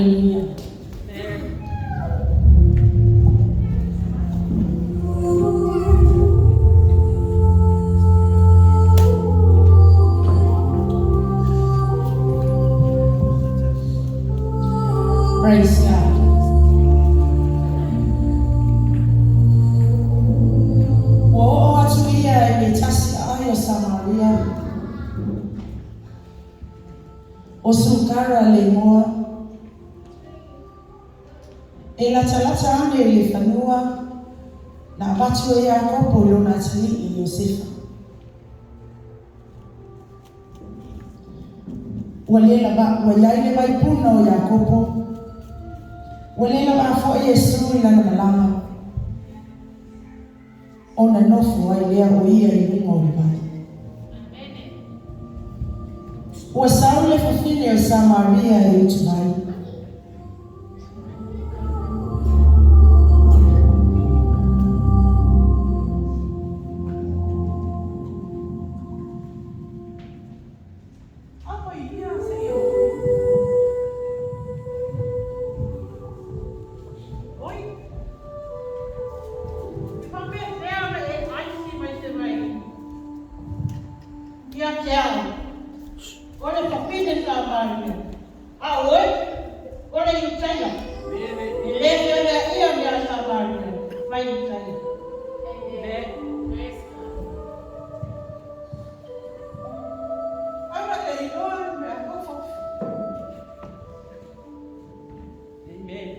Aleluia. Praise God. Ua oo atu ia i le tasi aai o Samaria, o Sukara le igoa, e latalata ane i le fanua na avatu e Iakopo i lona atalii Iosefa. Ua le lava, ua i ai le vaipuna o Iakopo, ua le lavā foi Iesu i lana malaga, ona nofo ai lea o ia i luga o le vai. Ua sau le fafine o Samaria e utuvai. Ia te au, o le fafine Samaria, a oe, o le Iutaia. E le feoleaʻia mea a Samaria ma Iutaia. Amen.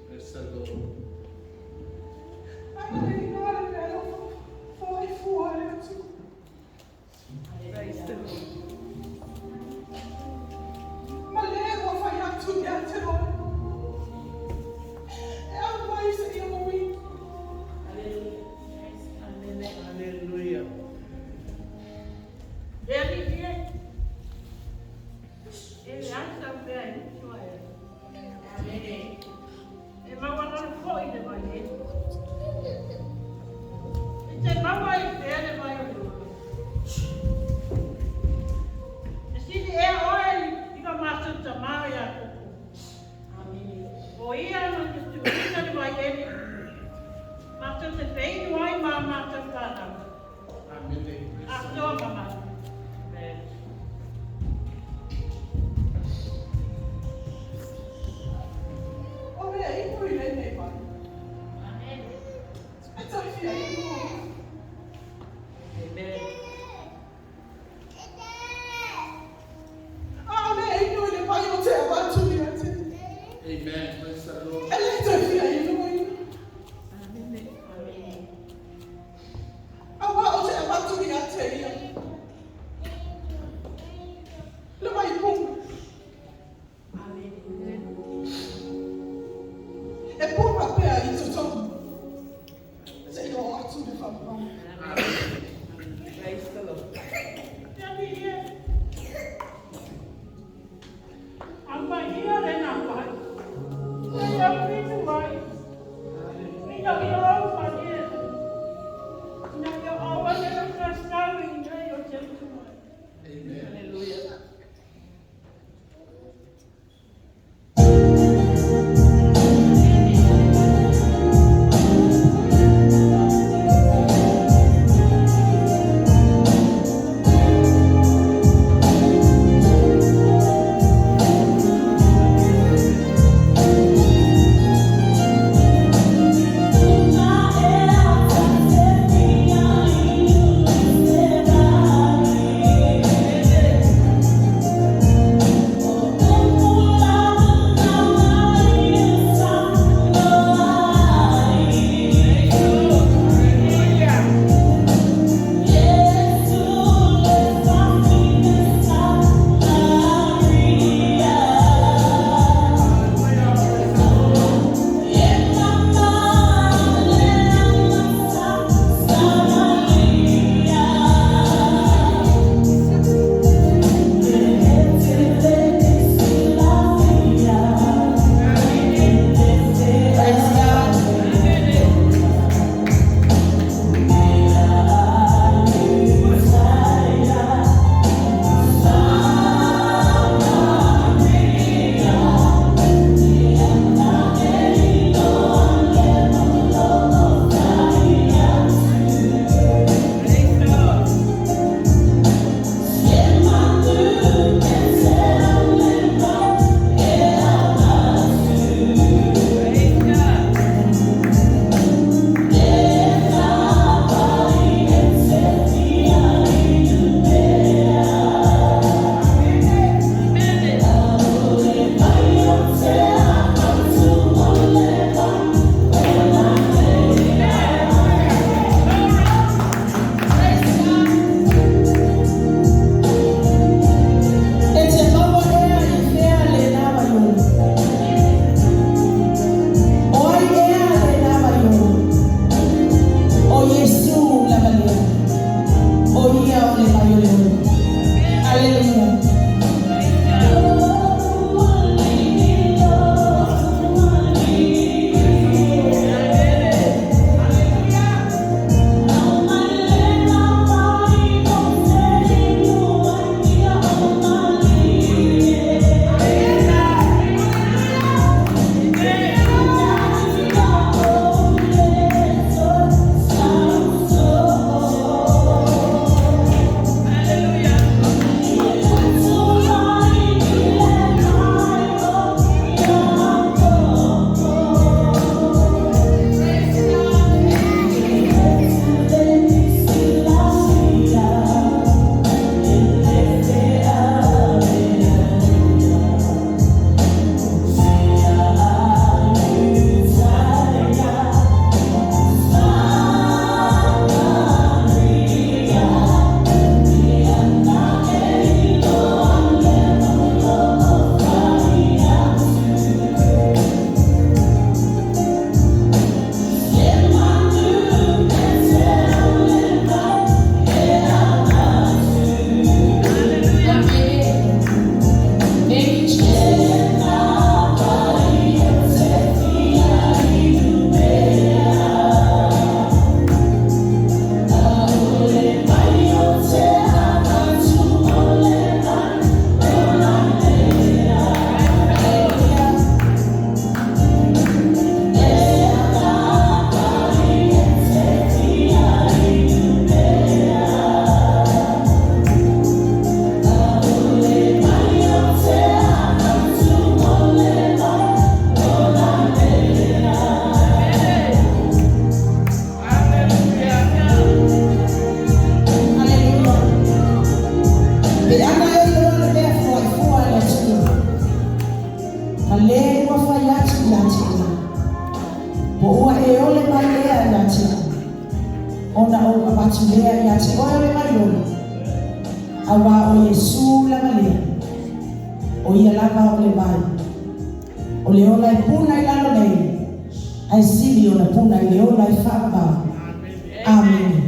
Praise the Lord. Praise the Lord. Hallelujah. Le alii e, e leai sau mea e utu ai. E maualalo foi le vai e. E te maua i pea le vai o le ola. E sili ea oe i ka matou tamā Iakopo. O ia na te tuuina le vaiele, matou te feinu ai ma a matou fanau. Amen. Atoa ma malu. Amen. Amen. Amen. Praise the Lord. Praise the Lord. Le alii e, aumaia lena vai. E au inu ai. Ina ia ou malie. Ina ia aua ne i toe sau i inei ou te utu mai. Amen. Hallelujah. ia te au, ona ou avatu lea ia te oe o le vaiolo, auā o Iesu lava lea, o ia lava o le vai, o le ola e puna i lalo nei, ae sili ona puna i le ola e faavavau. Amene.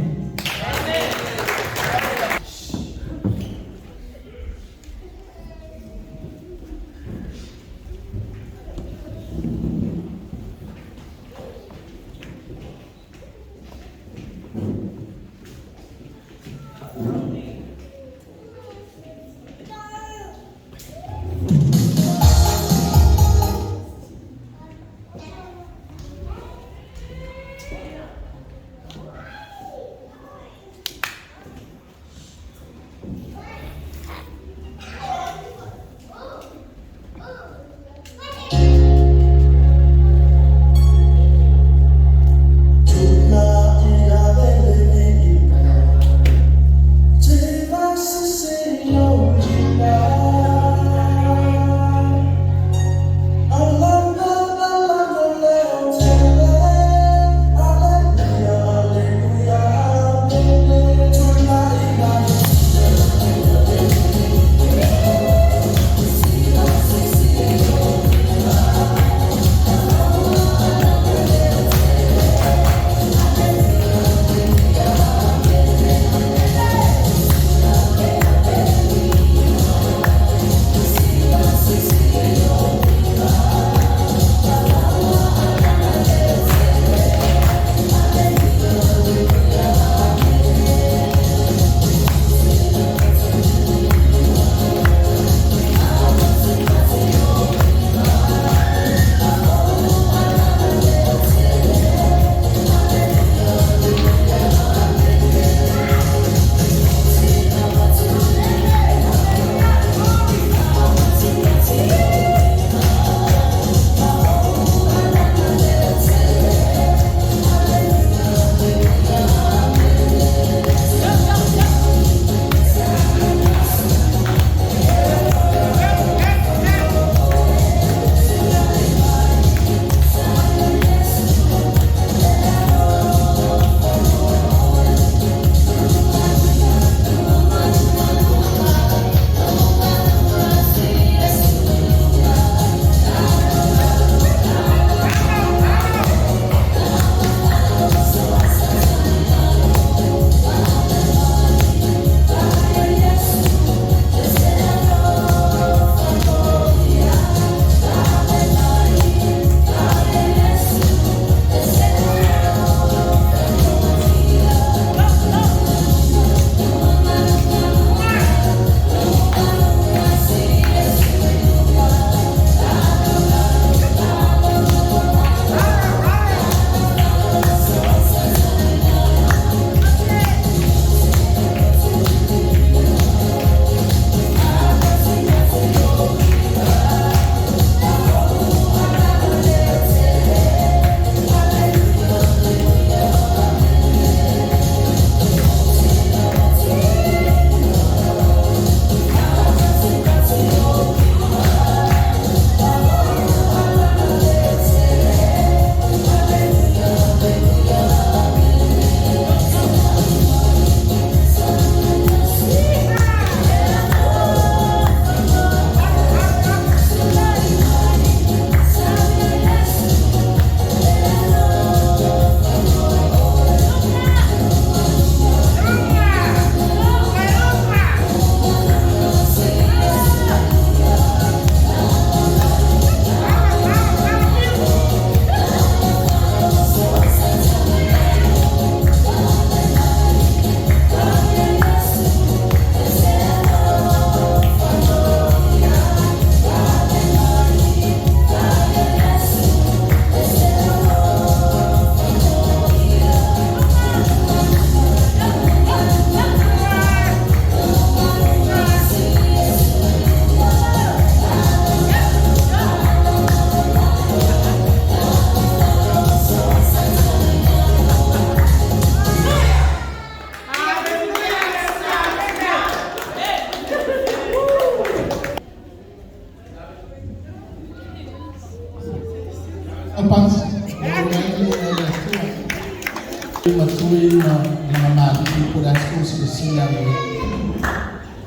Matui ma ma mali po le aso silasila le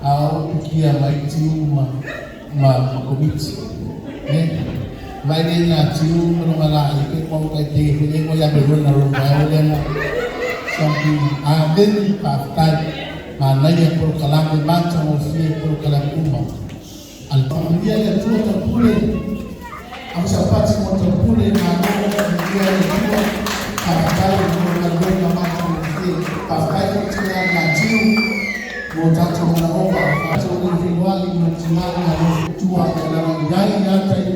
ao pikia mai tiu ma ma ma komiti ne mai le na tiu ma no mala i ke mo kai te fe mo ya me na ro ma le na something a then pa tai ma na ya por kalame mata mo fie por kalame uma al familia ya tua tapule am sa pati mo tapule ma no ya tua pa tai mo na na mata mo fie pa tai mo tina na tiu mo tato mo na opa ato ni finwali mo tina na no tua ya na ngai ya tai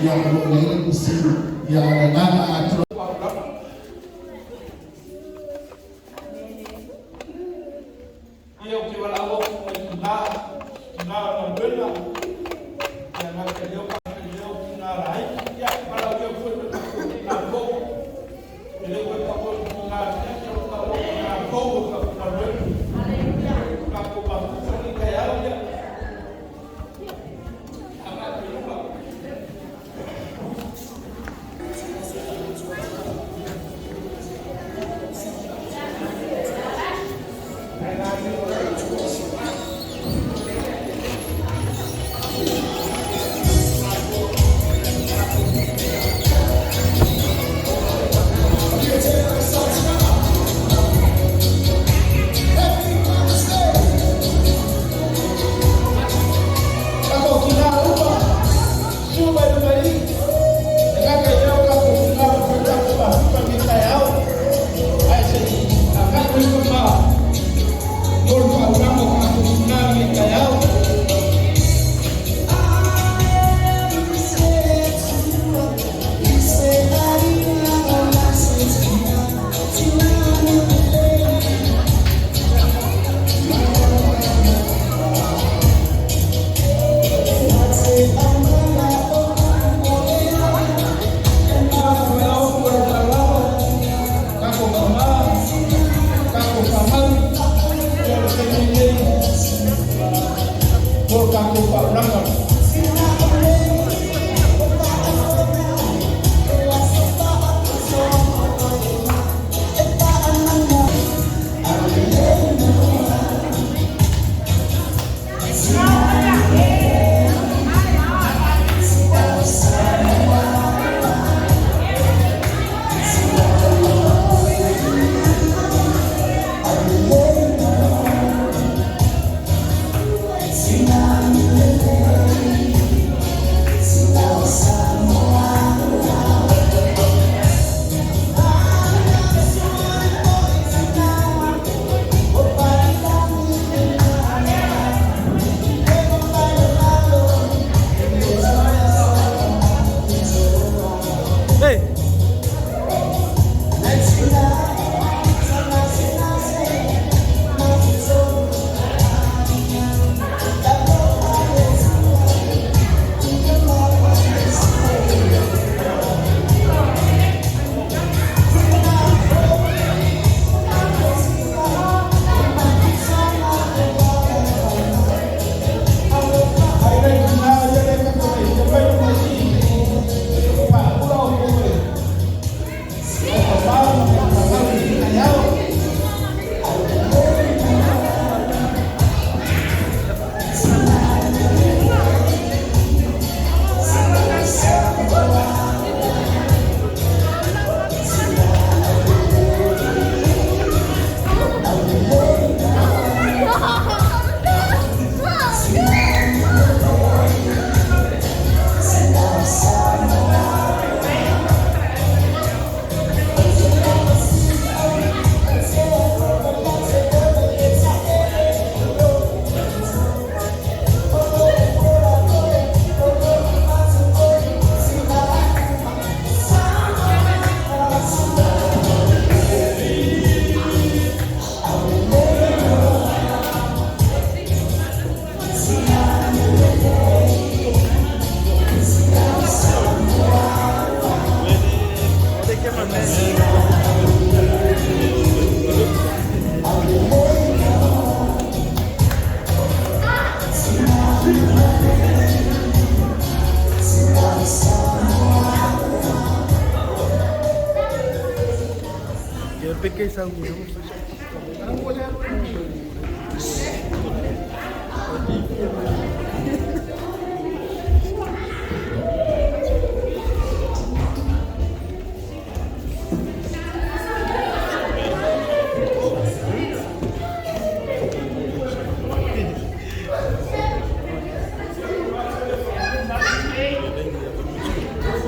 ya mo le kusi ya na na ato. Ia o te wala o ngā ngā ngā ia ngā te leo ka te leo ki ngā rai ia wala o koe me ka koe ki ngā kou e le koe ka koe ki ngā tia ka koe ki ngā kou ka ngā wena ka koe ma pusa ni kai au ia anga te lupa.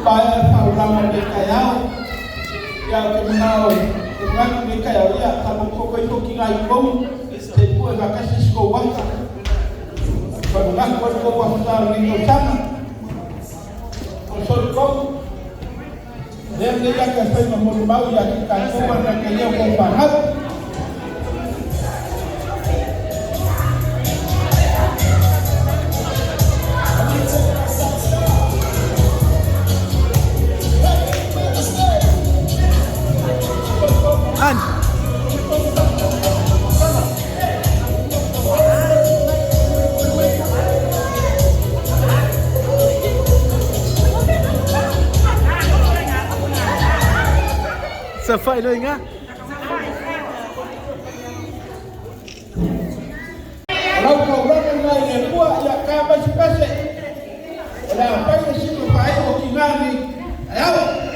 Paea le faulaga o lenei taeao. Ia ou te manao e te manatu i lenei taeao, ia tatou toto ifo tina i tou, se i pue faatasi si tou ata. Ua manatu ai le tou asosa o lenei tausaga. O soli tou, lea lenei ata e fai ma molimau ia te tatou ma le taitaia o tou fanau. Safai lo inga. O lau taulaga lena i le Atua, ia ta pasepase, o le a fai le sino faaee o tina nei taeao.